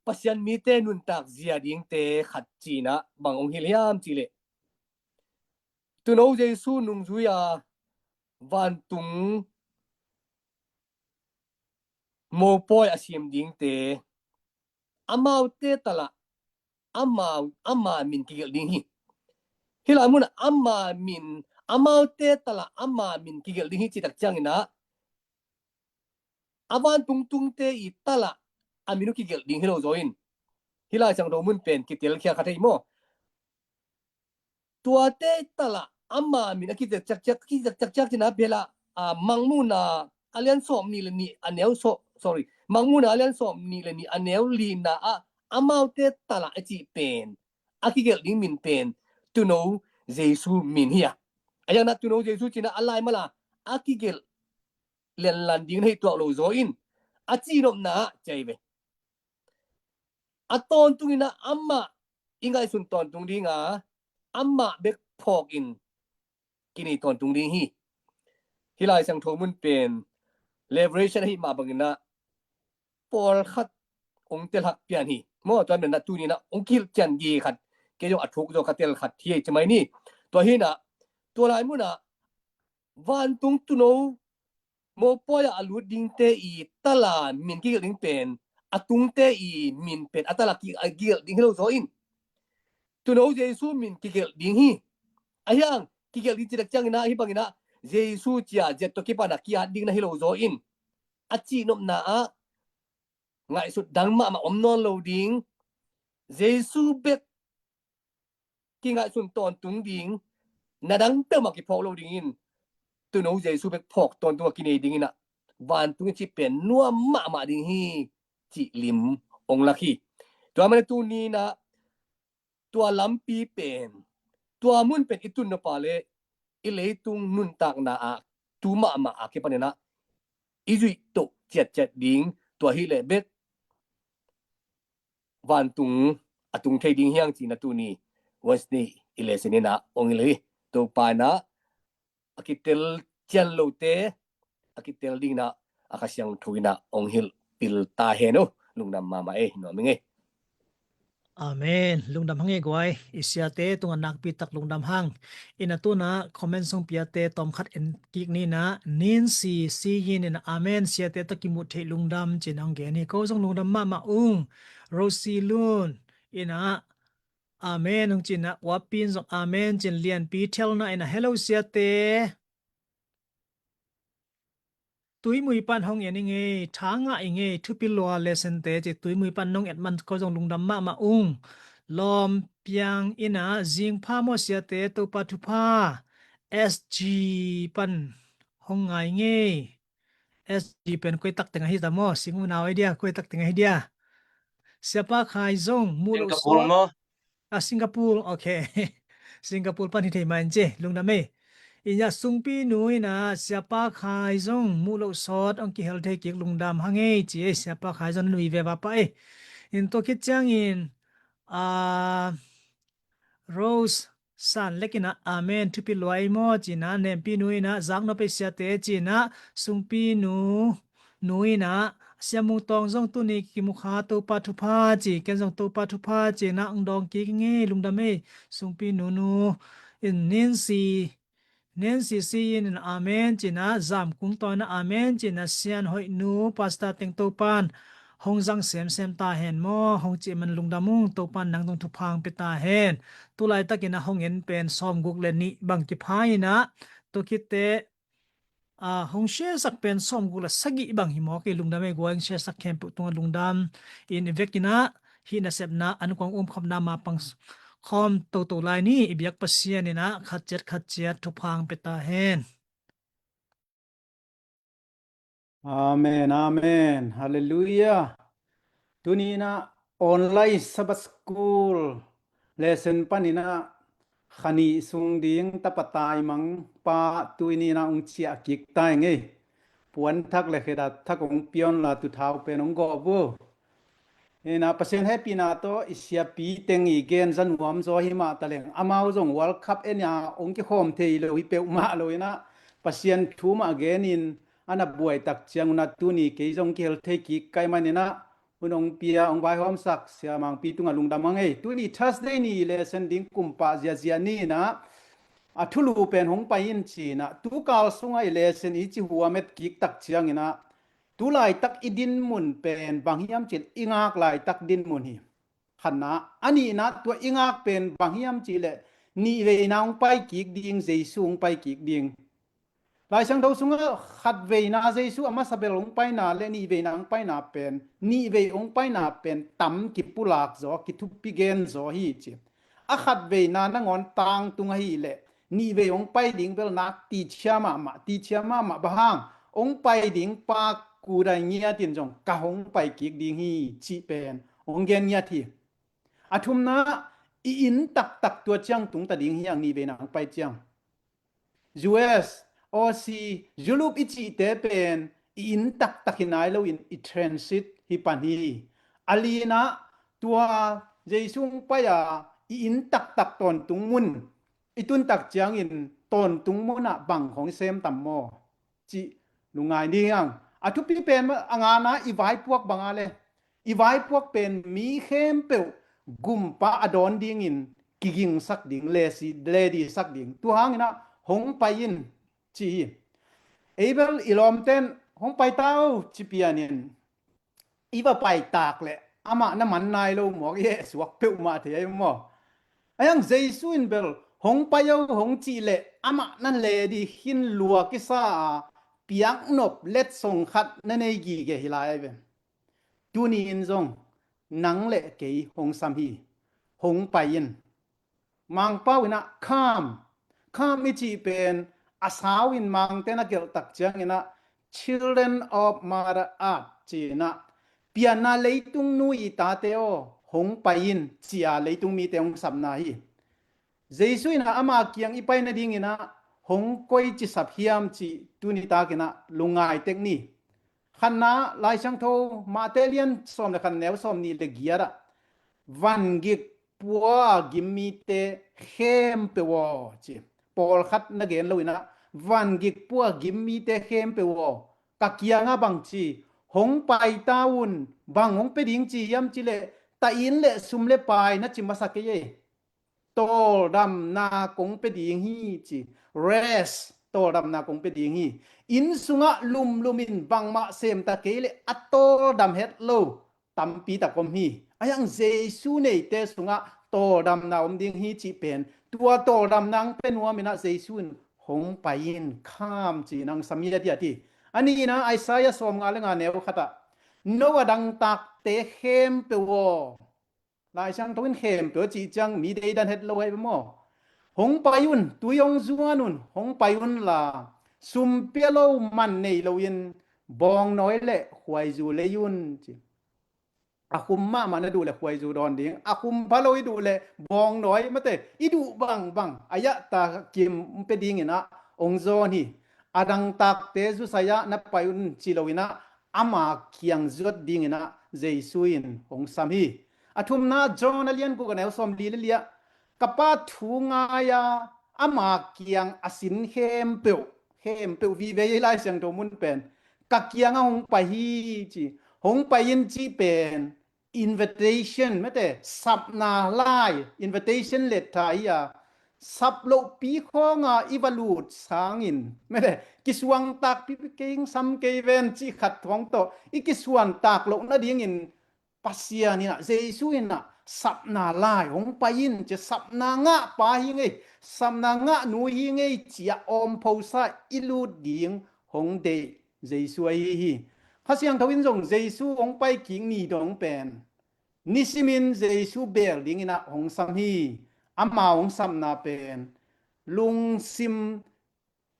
Pasian mite nuntak zia dingte khat cinah bang hong hilh hiam cihleh tuuno Jesu nungzui a vantung mopawi a siam dingte amaute talah ama, ama min kigelh ding hi. Hih lai munah ama min amaute talah ama min kigelh ding hi citak cianginah a vantung tungte i talah a min uh kigelh ding hi lo zaw in hih Lai Siangtho mun pen kitelkhia kha thei maw? Tuate talah ama min a kigelh ciakciak kigelh ciakciak cina bela a Mangmuhna a lian sawm nih le nih a neu sawm sorry Mangmuhna a lian sawm nih le nih a neu lina ah amaute talah a cih pen a kigelh ding min pen tuuno Jesu min hi a a yangna tuuno Jesu cina a lai mala a kigelh lianlan ding na hi tuak lo zaw in a cihnopna ah ciai ve. A tawntung inah amah i ngaihsun tawntung dinga amah bek phawk in kinei tawntung ding hi. Hih Lai Siangtho mun pen Revelation ahih mah banginah pawlkhat ong telhak pian hi. Maw tua menah tuninah ong kihilh cian gi khat kei zong a thuk zaw ka telkhat hi ei ci mai ni. Tua hinah tua lai munah vantung tuuno mopawi ah a lut dingte i tala min kigelh ding pen a tungte i min pen a tala kigelh ding hi lo zaw in tuuno Jesu min kigelh ding hi. A hiang kigelh ding citak cianginah hih banginah Jesu cia ziat tawh kipana kiat ding na hi lo zaw in a cihnopna ah ngaihsut dang mahmah om nawn lo ding. Jesu bek kingaihsun tawntung ding na dang peuhmah kiphawk lo dingin Tuuno Jesu bek phawk tawntung a kinei dingin ah vantung i cih pen nuam mahmah ding hi cih lim ong lak hi. Tua manin tuni-in ah tua lampi pen, tua mun pen i tun nop leh i leitung nuntakna ah tu mahmah a kipanin ah i zuih toh ciatciat ding, tua hileh bek vantung a tung thei ding hi hang cih in ah tuni Wednesday i lesson in ah ong hilh hi. Topa in ah a kitel cian lote a kitel dingin ah a Kha Siangtho in ah ong hilhpih ta hen aw. Lungdam mahmah ei, nuam ing ei. Amen. Lungdam hang ei guai. I siate tungah nakpi tak lungdam hang. In ah tu-in ah comment sung piate tawmkhat en kik ni in ah, Nin Si Si Yin in ah, Amen, siate tawh kimuh theih lungdam, ci in ah hong gen hi. Ko zong lungdam mahmah ung. Rosie Lun in ah, Amen hong ci in ah, Ua Pi in zong Amen ci in, Lianpi Thelna in ah, hello siate. Tuimui pan hong en ing ei, tha ngah ing ei, thupi lua lesson te ci. Tuimui pan nong et man ko zong lungdam mahmah ung. Lawm Piang in ah, zingpha maw siate, Topa thupha. S G pan hong ngai ing ei. S G pen koi tak teng ahi ta maw? Sing unau ahi dia, koi tak teng ahi dia. Siapa Khai zong muh loh sawt maw? Ah, Singapore, okay. Singapore pan hi thei mah in ci, lungdam ei. In ah Sungpi nu in ah, Siapa Khai zong muh loh sawt ong kihel thei kik, lungdam hang ei ci ei. Siapa Khai zong na nui ve vapa ei. In tua khit ciangin, ah, Rose San Lek in ah, Amen, thupi lua ei maw ci in ah, Nempi nu in ah, zak nop ei siate ci in ah, Sungpi nu, nu in ah, Sia Mung Tawng zong tuni kimu kha, Topa thupha ci, ken zong Topa thupha ci in ah ong dawng kik ing ei, lungdam ei. Sungpi nu nu in, Nin Si, Nin Si Si Yin in ah, Amen ci in ah, Zam Kung Taw in ah, Amen ci in ah, Sian Hoih nu, Pastor teng Topan hong zang semsem ta hen maw, hong cih man lungdam ung, Topan nang zong thupha ong pia ta hen. Tu laitak in ah hong en pen sawmguk le nih bang kipha in ah, tua khit teh, ah, hong share sak pen sawmguk le sagih bang hi mawk ei, lungdam ei guai, hong share sak khempeuh tungah lungdam. In i vek in ah hih nasepna, an kuang umkhopna ma pang khawm toto lai ni. I biak Pasian in ah khat ciat khat ciat thupha ong pia ta hen. Amen, amen. Halleluiah. Tuni in ah online Sabbath School lesson panin ah kha nih sung ding tapa taimang pa tuni in ah ong ciah kik ta ing ei. Puan thak le khedap thak ong pia un la, tu thau pen ong gawp un. In ah Pasian hehpihna tawh i siapi teng i gen za nuam zaw hi mah ta leng, amau zong World Cup en a ong kikhawm thei lo hi peuhmah lo in ah, Pasian thu mah genin a na buai tak ciangun ah tuni kei zong kihel thei kik ka hih manin ah hun ong pia, ong vaihawmsak Sia Mangpi tungah lungdam hang ei. Tuni Thursday ni lesson ding kum pah ziahziah ni in ah, a thulu pen hong pai in ci in ah, tu kal sungah i lesson i ci huam et kik tak ciangin ah, tu laitak i dinmun pen bang hiam cih leh i ngak laitak dinmun hi. Khatna, a nihna, tua i ngak pen bang hiam cih leh nihveina hong pai kik ding, Jesu hong pai kik ding. Lai Siangtho sungah khatveina Jesu a masa bel hong paina le nihveina hong paina pen, nihvei hong paina pen tam kipulak zaw, kithupi gen zaw hi ci. A khatveina nangawn tangtung ahih leh nihvei hong pai ding bel nak tichia mahmah, tichia mahmah. Bang hang? Hong pai ding pa kudai ngiat in zong ka hong pai kik ding hi cih pen hong gen ngiat hi. A thumna, i inn taktak tua ciang tungta ding hi hang, nihveina hong pai ciang. U S, Aussie, Europe i cihte pen i inn taktak hi nai loin i transit hi pan hi. A lina, tua Jesu hong pai a i inn taktak tawntung mun i tun tak ciangin tawntung munah bang hong i sem tam maw cih lungngai ni hang. A thupi pen a ngana, i vaipuak bang a le, i vaipuak pen mi khempeuh gumpa a dawn dingin kigingsak ding, lesi, ledisak ding. Tua hangin ah hong pai in ci hi. Ei bel i lawmten hong pai ta o ci pianin i va pai tak leh amah na man nai lo mawk, i heh suak peuhmah thei ahi maw? Ahi hang Jesu in bel hong pai o hong cih leh amah na ledi khin lua kisa a, piaknop letsong khat na nei gige hi lai ahi ve. Tuni in zong nang le kei hong sam hi. Hong pai in. Mangpau in ah come. Come i cih pen a sau in mangte na gelh tak ciangin ah, "Children of Mother Earth," ci-in ah, "Pianna leitung nu i tate aw, hong pai in," ci-a leitung mite hong sapna hi. Jesu in ah ama kiang i pai nadingin ah hong koici sap hiam cih tuni takin ah lungngai tek ni. Khatna, Lai Siangtho Mate lian sawm le khat, neu sawm nih le giat ah, "Vangik pua gim mite khempeuh aw," ci. Pawlkhat na gen lo in ah, "Vangik pua gim mite khempeuh aw, ka kiangah bang ci, hong pai ta un, bang hong pia ding ci hiam cih leh, ta-in le sum le pai na ci masa kei ei. Tawldamna kong pia ding hi," ci. "Rest, tawldamna kong pia ding hi. Inn sungah lumlum in bangmah sem ta kei leh a tawldam het lo tampi tak om hi. Ahi hang Jesu neite sungah tawldamna om ding hi," cih pen, tua tawldamna hong pia nuam in ah Jesu in "Hong pai in, come," ci-in hong sam hiathiat hi. A nihna, Isaiah sawmnga le nga, neu khat ah, "No a dangtakte khempeuh aw," Lai Siangtho in "khempeuh" a cih ciang mi deidan het lo ahi ve maw? "Hong pai un, tui hong zuan un, hong pai un la, sum pia lo man nei loin bawngnawi le khuaizu lei un," ci. A khum mahmah na duh le khuaizu dawn ding, a khum pha lo i duh le bawngnawi, mate, i duh bangbang a yahta kim pia dingin ah hong zawn hi. A dangtakte zusai-ah na pai un ci loin ah, ama kiang zuat dingin ah Jesu in hong sam hi. A thumna, John a lian guk, a neu sawmli le li ah, "Ka Pa thu ngai-a ama kiang a sin khempeuh," khempeuh vive hi Lai Siangtho mun pen, "ka kiangah hong pai hi," ci. "Hong pai in" cih pen invitation, mate, sapna lai, invitation letter hi a, sap lohpi khawnga i va lut sangin, mate, kisuangtak pipi keng sam kei ven cih khat thawng tawh i kisuantak loh nadingin Pasian in ah, Jesu in ah, "Sapna lai, hong pai in," ci, "Sapna ngah pa hi ing ei, sapna ngah nu hi ing ei," ci-a awmphosa i lut ding hong deih Jesu ahi hi. Kha Siangtho in zong Jesu hong pai kik ni dong pen nisimin Jesu beel dingin ah hong sam hi. Ama hong sapna pen lungsim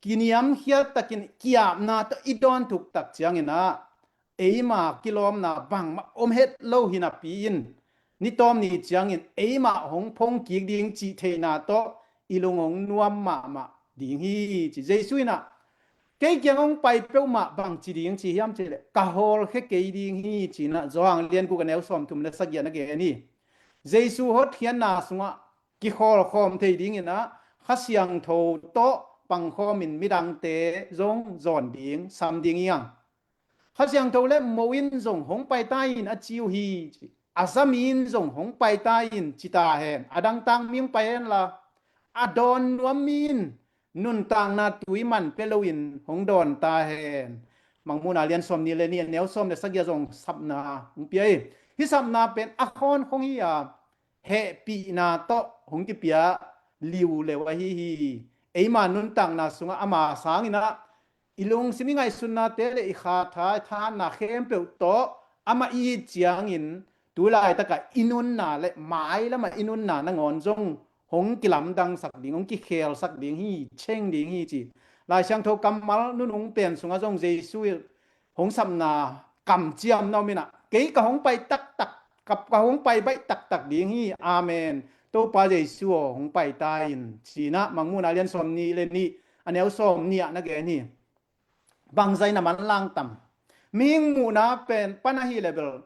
kiniamkhiat takin ki-apna tawh i dawn thuk tak ciangin ah, eima kilawmna bangmah om het lo hi napi-in, ni tawm ni ciangin eima hong phong kik ding cih theihna tawh i lung hong nuam mahmah ding hi, ci. Jesu in ah, "Kei kiang hong pai peuhmah bang ci ding ci hiam cih leh, ka hawlkhia kei ding hi," ci-in ah Johan lian guk, a neu sawmthum le sagih ah na gen hi. Jesu hotkhiatna sungah kikhawlkhawm thei dingin ah Kha Siangtho tawh pangkhawmin midangte zong zawn ding, sam ding hi hang. Kha Siangtho le mo in zong "Hong pai ta in," a ci uh hi, ci. A zami in zong "Hong pai ta in," ci ta hen. A dangtak mi hong pai hen la, a dawn nuam mi in nuntakna tui man pia loin hong dawn ta hen. Mangmuhna lian sawmnih le nih, a neu sawm le sagih ah zong sapna hong pia hi. Hih sapna pen a khawnkhong hi a, hehpihna tawh hong kipia liuleu ahi hi. Eima nuntakna sungah ama sangin ah i lungsim, i ngaihsutnate le i kha tha, i thahatna khempeuh tawh amah i it ciangin, tu laitakah i nunna le mailamah i nunna nangawn zong hong kilamdangsak ding, hong kikhelsak ding hi, cheng ding hi, ci. Lai Siangtho kammal nunung pen sungah zong Jesu hong sapna kamciam na om in ah, "Kei ka hong pai taktak, ka, ka hong pai baih taktak ding hi. Amen. Topa Jesu aw, hong pai ta in," ci-in ah Mangmuhna lian sawmnih le nih, a neu sawmnih ah na gen hi. Bangzah in a manlang tam? Mihing muhna pen pan ahi leh bel,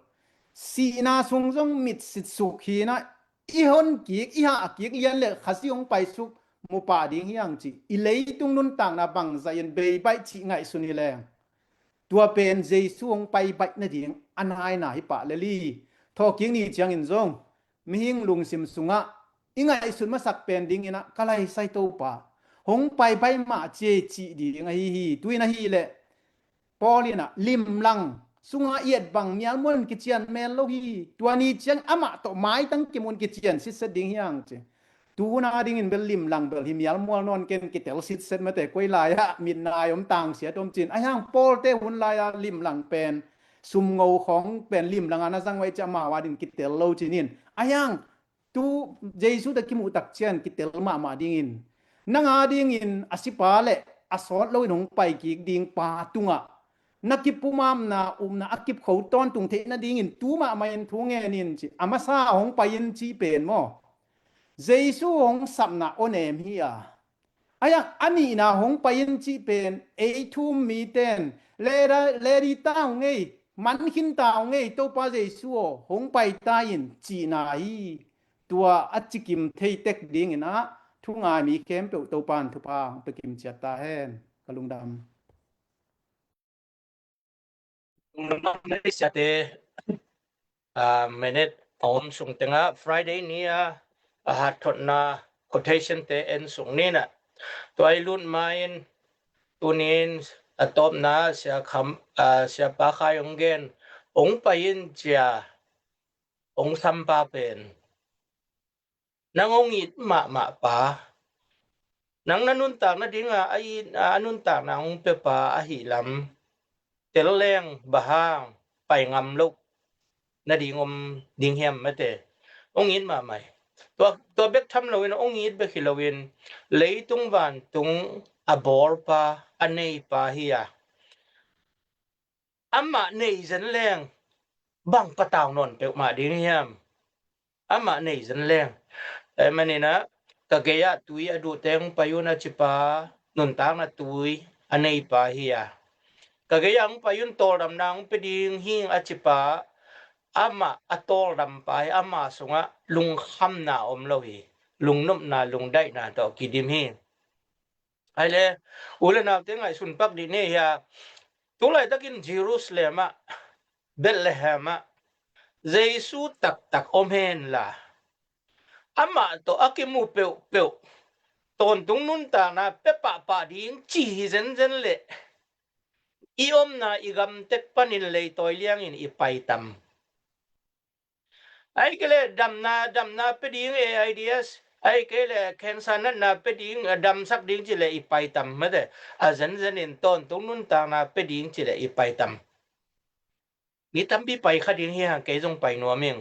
sihna sung zong mitsit suk hi-in ah, i hon kik, i hah kik lian le Khazih hong pai suk mu pah ding hi hang, ci. I leitung nuntakna bangzah in bei baih cih ngaihsun hi leng, tua pen Jesu hong pai baih nading a naina hi pah lel hi. Thawhkik ni ciangin zong mihing lungsim sungah i ngaihsut masak pen dingin ah, "Ka laisai Topa, hong pai baih mah ci ei," cih ding ahi hi. Tu-in ahih leh Paul in ah, "Limlang sungah i et bang mialmual in kician mel lo hi. Tua ni ciang amah tawh maitang kimun kician sitset ding hi hang," ci. Tu hun a dingin bel limlang bel hi mialmual nawn ken, kitel sitset mate, koi lai-ah mitnai om, tangsiat om, ci-in. Ahi hang Paul-te hun lai-a limlang pen sumngo khawng pen limlang a na zang uh ahih ciang amau a dingin kitel lo, ci-in. Ahi hang tu Jesu tawh kimuh tak ciang kitel mahmah dingin, nang a dingin a sipa le a sawt loin hong pai kik ding pa tungah na kipumamna upna a kipkho tawntung theih nadingin tu mahmah in thu ngen in ci. A masa hong pai in cih pen maw, Jesu hong sapna aw nem hi a, a yak a nihna hong pai in cih pen ei thu-um miten leda ledi ta hong ei, man khin ta hong ei, Topa Jesu aw hong pai ta in cihna hi. Tua a cikim thei tek dingin ah thu ngai mi khempeuh Topa in thupha hong pia kim ciat ta hen. Ka lungdam. Lungdam, Malaysia te, ah, minute a om sung tengah Friday ni a, a hathotna quotation te en sung ni na. Tua i lut ma in tunin a tawpna sia kham, ah, sia pa khai hong gen, hong pai in cia hong sampa pen nang hong it mahmah pa, nang na nuntak nadinga a it, a nuntakna hong pia pa ahi lam tel leng bang hang pai ngam loh nading om ding hiam mate. Hong it mahmah hi. Tua, tua bek tham loin hong it bek hi loin leitung vantung a bawlpa a neipa hi a, amah nei zen leng bang patau nawn peuhmah ding hiam? Amah nei zen leng. Ahih manin ah ka gei-ah tui a duh teng pai un a cipa, nuntakna tui a neipa hi a, ka gei-ah hong pai un tawldamna hong pia ding hing a cipa, amah a tawldampa hi, ama sungah lungkhamna om lo hi. Lungnopna, lungdaihna tawh kidim hi. Ahi le, u le naute ngaihsun pak dih ni hi a, tulaitakin Jerusalem ah, Bethlehem ah Jesu taktak om henla, amah tawh a kimu peuhpeuh tawntung nuntakna pia pahpah ding ci hi zenzen leh i omna i gamtek panin leitawi liangin i pai tam? Ahih kei leh damna, damna pia ding AIDS, ahih kei leh cancer natna pia ding, damsak ding ci leh i pai tam mate? A zenzenin tawntung nuntakna pia ding ci leh i pai tam? Mi tampi pai kha ding hi hang, kei zong pai nuam ing.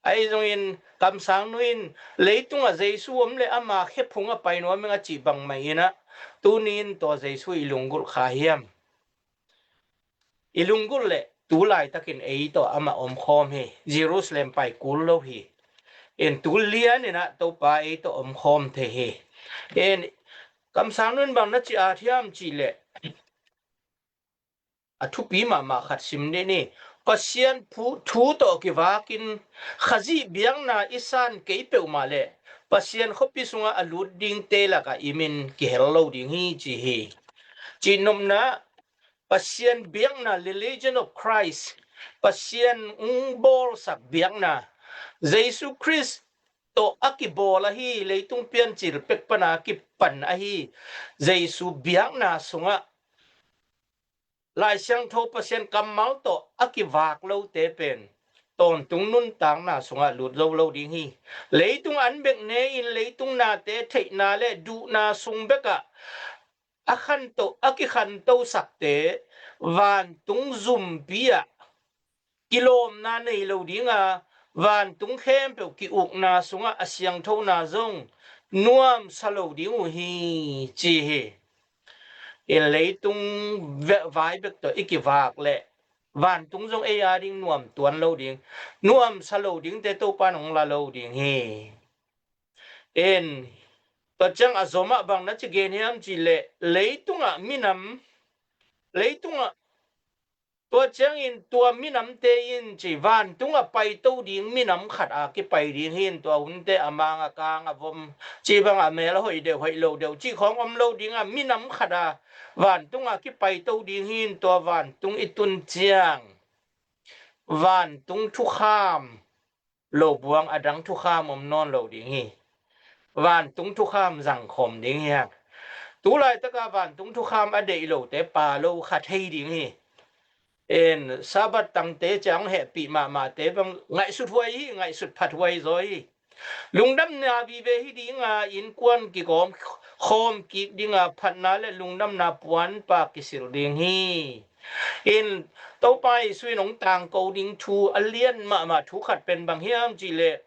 Ahi zongin kamsang nu in leitungah Jesu om leh ama khephung a pai nuam ing a cih bangmah in ah, tuni in tua Jesu i lunggulh kha hiam? I lunggulh leh tu laitakin ei tawh amah omkhawm hi. Jerusalem pai kul lo hi. In tu lian in ah Topa ei tawh omkhawm thei hi. In kamsang nu in bang na ci a thiam cih leh, a thupi mahmah khat sim dih ni. Pasian phu-, thu tawh kivakin Khazih biakna i san kei peuhmah leh Pasian khuapi sungah a lut dingte lakah i min kihel lo ding hi ci hi. Cihnopna, Pasian biakna, religion of Christ, Pasian hong bawlsak biakna, Jesu Khrist tawh a kibawl ahi, leitung piancil pek pana kipan ahi Jesu biakna sungah Lai Siangtho Pasian kammal tawh a kivak lote pen tawntung nuntakna sungah lut zo lo ding hi. Leitung an bek ne-in leitung nate theihna le duhna sung bekah a khanto, a kikhantosakte vantung zumpi ah kilawmna nei lo dinga, vantung khempeuh ki-ukna sungah a siangthona zong nuamsa lo ding uh hi ci hi. In leitung ve-, vai bek tawh i kivak leh vantung zong ei a ding nuam tuan lo ding, nuamsa lo dingte Topa in hong la lo ding hi. In tua ciang a zomah bang na ci gen hiam cih leh, leitungah minam, leitungah, tua ciangin tua minamte in ci, vantungah paito ding minam khat a kipai ding hi in, tua hunte a mang a kang a vom ci bang a mel a hoih deuh hoih lo deuh ci khawng om lo dinga, minam khat a vantungah kipaito ding hi in, tua vantung i tun ciang vantung thukham lo buang a dang thukham om nawn lo ding hi. Vantung thukham zangkhawm ding hi hang. Tu laitaka vantung thukham a deih lote pa lo kha thei ding hi. In Sabbath tangte ciang hehpih mahmahte bang ngaihsut huai hi, ngaihsut phat huai zaw hi. Lungdamna vive hi dinga, innkuan kikawm khawm kik dinga, phatna le lungdamna puanpak kisil ding hi. In Topa Jesu in hong tangko ding thu a lian mahmah thu khat pen bang hiam cih leh,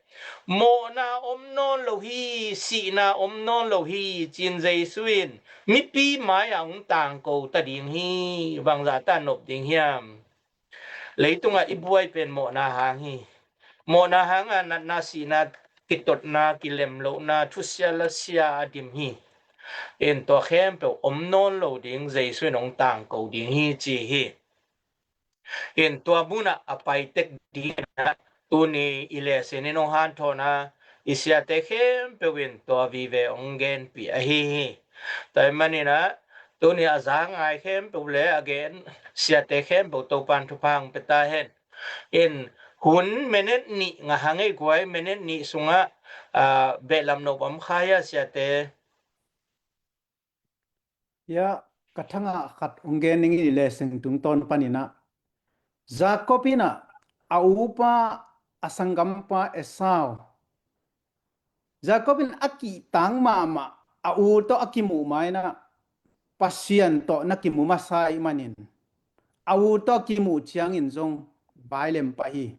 mawhna om nawn lo hi, sihna om nawn lo hi, ci-in Jesu in mipi mai-ah hong tangko ta ding hi. Bangzah ta nop ding hiam? Leitungah i buai pen mawhna hang hi. Mawhna hangah natna, sihna, kitotna, kilemlohna, thusia lasia a dim hi. In tua khempeuh om nawn lo ding, Jesu in hong tangko ding hi, ci hi. In tua munah a pai tek dingin ah tuni i lesson in hong hanthawn a, i siate khempeuh in tua vive hong genpih ahi hi. Tua ahih manin ah tuni a za ngai khempeuh le a gen siate khempeuh Topa'n thupha hong pia ta hen. In hun minute nih ngah hang ei guai, minute nih sungah, ah, behlap nop om kha hia siate? Hia, ka thangah khat hong gen ning i lesson tungtawn panin ah, Jacob in ah a upa, a sanggampa Esau, Jacob in a kihtang mahmah a u tawh a kimuh ma-in ah Pasian tawh na kimu masa ahih manin a u tawh a kimuh ciangin zong vailem pah hi.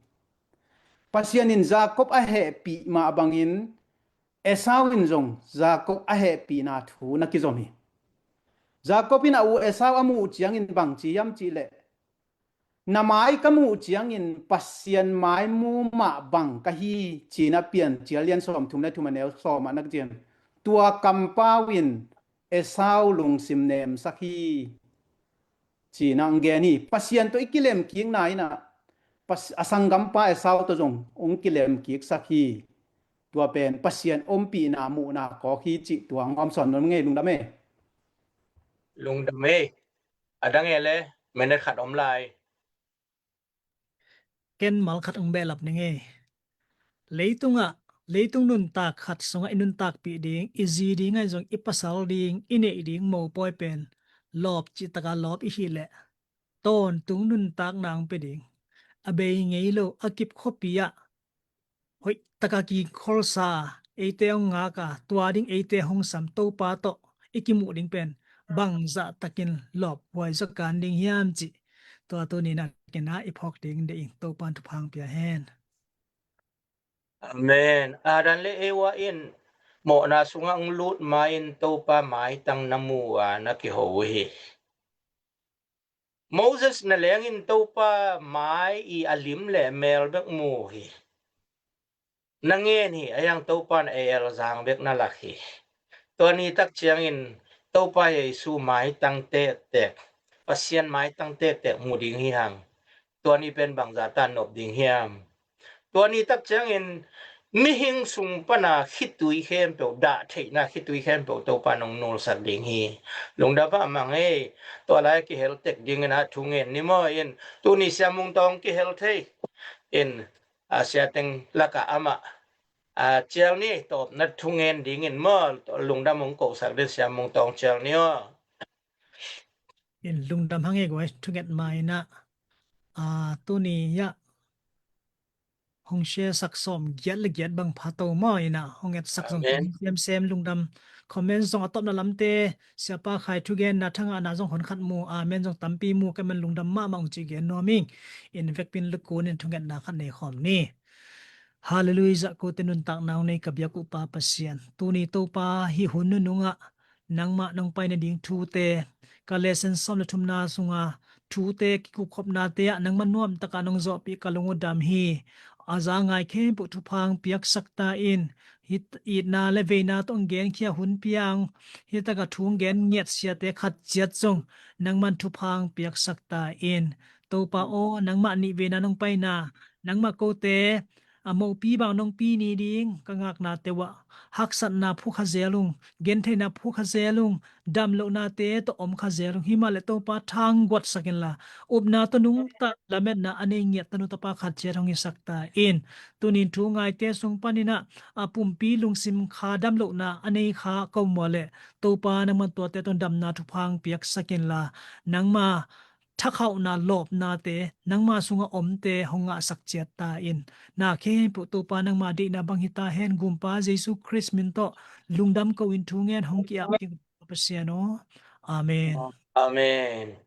Pasian in Jacob a hehpih mah bangin Esau in zong Jacob a hehpihna thu na kizom hi. Jacob in a u Esau a muh ciangin bang ci hiam cih leh, na mai ka muh ciangin Pasian mai mu mah bang ka hi, ci-in ah Piancil lian sawmthum le thum, a neu sawm ah na kici-in, tua kampau in Esau lungsim nemsak hi, ci-in ah hong gen hi. Pasian tawh i kilemkikna in ah Pas-, a sanggampa Esau tawh zong hong kilemkiksak hi. Tua pen Pasian ompihna muhna kawk hi cih tua hong hawmsawn nuam ing ei. Lungdam ei. Lungdam ei. A dang ei le, minute khat om lai. Ken mal khat hong behlap ning ei. Leitungah, leitung nuntak khat sungah i nuntakpih ding, i zi ding ahi zong i pasal ding, i neih ding mopawi pen lawp cih takah lawp i hih leh, tawntung nuntakna hong pia ding. A bei ngei lo, a kip khuapi ah hoih taka kikholsa, eite hong ngak a, tua ding eite hong sam Topa tawh i kimuh ding pen bangzah takin lawphuai zaw kan ding hiam cih tua tuni-in ah ken ah i phawk ding deih ing. Topa'n thupha hong pia hen. Amen. Adam le Eva in mawhna sungah hong lut ma-in Topa maitang na mu a na kiho uh hi. Moses na lengin Topa mai i a lim le mel bek mu hi. Na ngen hi, a hiang Topa'n a elzang bek na lak hi. Tua ni tak ciangin Topa Jesu maitang tektek, Pasian maitang tektek mu ding hi hang. Tua ni pen bangzah ta nop ding hiam? Tua ni tak ciangin mihing sung pana khitui khempeuh, dah theihna khitui khempeuh Topa'n hong nulsak ding hi. Lungdam mahmah ei. Tua lai kihel tek dingin ah thu ngen ni maw in, tuni Sia Mung Tawng kihel thei in, a, siateng lakah amah, a, cial ni, tawpna thu ngen dingin maw, lungdam hong kosak ding Sia Mung Tawng cial ni aw. In lungdam hang ei guai, thunget ma-in ah, a, tuni ah hong share sak sawm giat le giat bang pha to maw in ah, hong etsak zong, amen, semsem lungdam. Comment zong a tawpna lamte, Siapa Khai thugenna thangahna zong hon khat mu, amen zong tampi mu, ka man lungdam mahmah ung ci gen nuam ing. In vekpi-in lukun in thungetna khat nei khawm ni. Halleluiah, kote nuntakna hong nei ka biak uh Pa Pasian. Tuni Topa hih hun nunungah nangmah nong pai nading thute, ka lesson sawm le thumna sunga thute kikupkhopnate ah nangmah nuamtaka nong zawhpih ka lung uh dam hi. A za ngai khempeuh thupha hong piaksak ta in, hih itna le veina tawh hong genkhia hun piang, hih taka thu hong gen ngiat siate khat ciat zong nangman thupha hong piaksak ta in. Topa aw, nangmah nih veina nong paina, nangmah kote a mopi bang nong pi ni ding ka ngaknate uh ah haksatna phukha zel ung, gentheihna phukha zel ung, damlohnate tawh om kha zel ung. Himahleh Topa thangguatsak inla, upna tawh nungta lametna a nei ngiat tanu tapa khat ciat hong hisak ta in. Tunin thu ngaite sung panin ah a pumpi lungsim kha damlohna a nei kha ka um uh leh, Topa nangman tuate tawh damna thupha hong piaksak inla, nangma thakhauhna lawpnate nangma sungah omte hong ngahsak ciat ta in. Na khempeuh Topa nangma deihna bang hi ta hen. Gumpa Jesu Khrist min tawh lungdam ko in thu ngen hong ki-ap kik Pasian aw. Amen. Amen.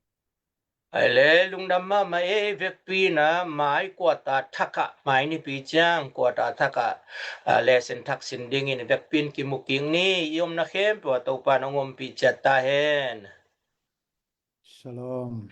Ai le, lungdam mahmah ei. Vekpi in a mai quarter thak ah, mai nipi ciang quarter thak ah, a, lesson thak sin dingin vekpi in kimu kik ni. I omna khempeuh ah Topa'n hong ompih ciat ta hen. Shalom.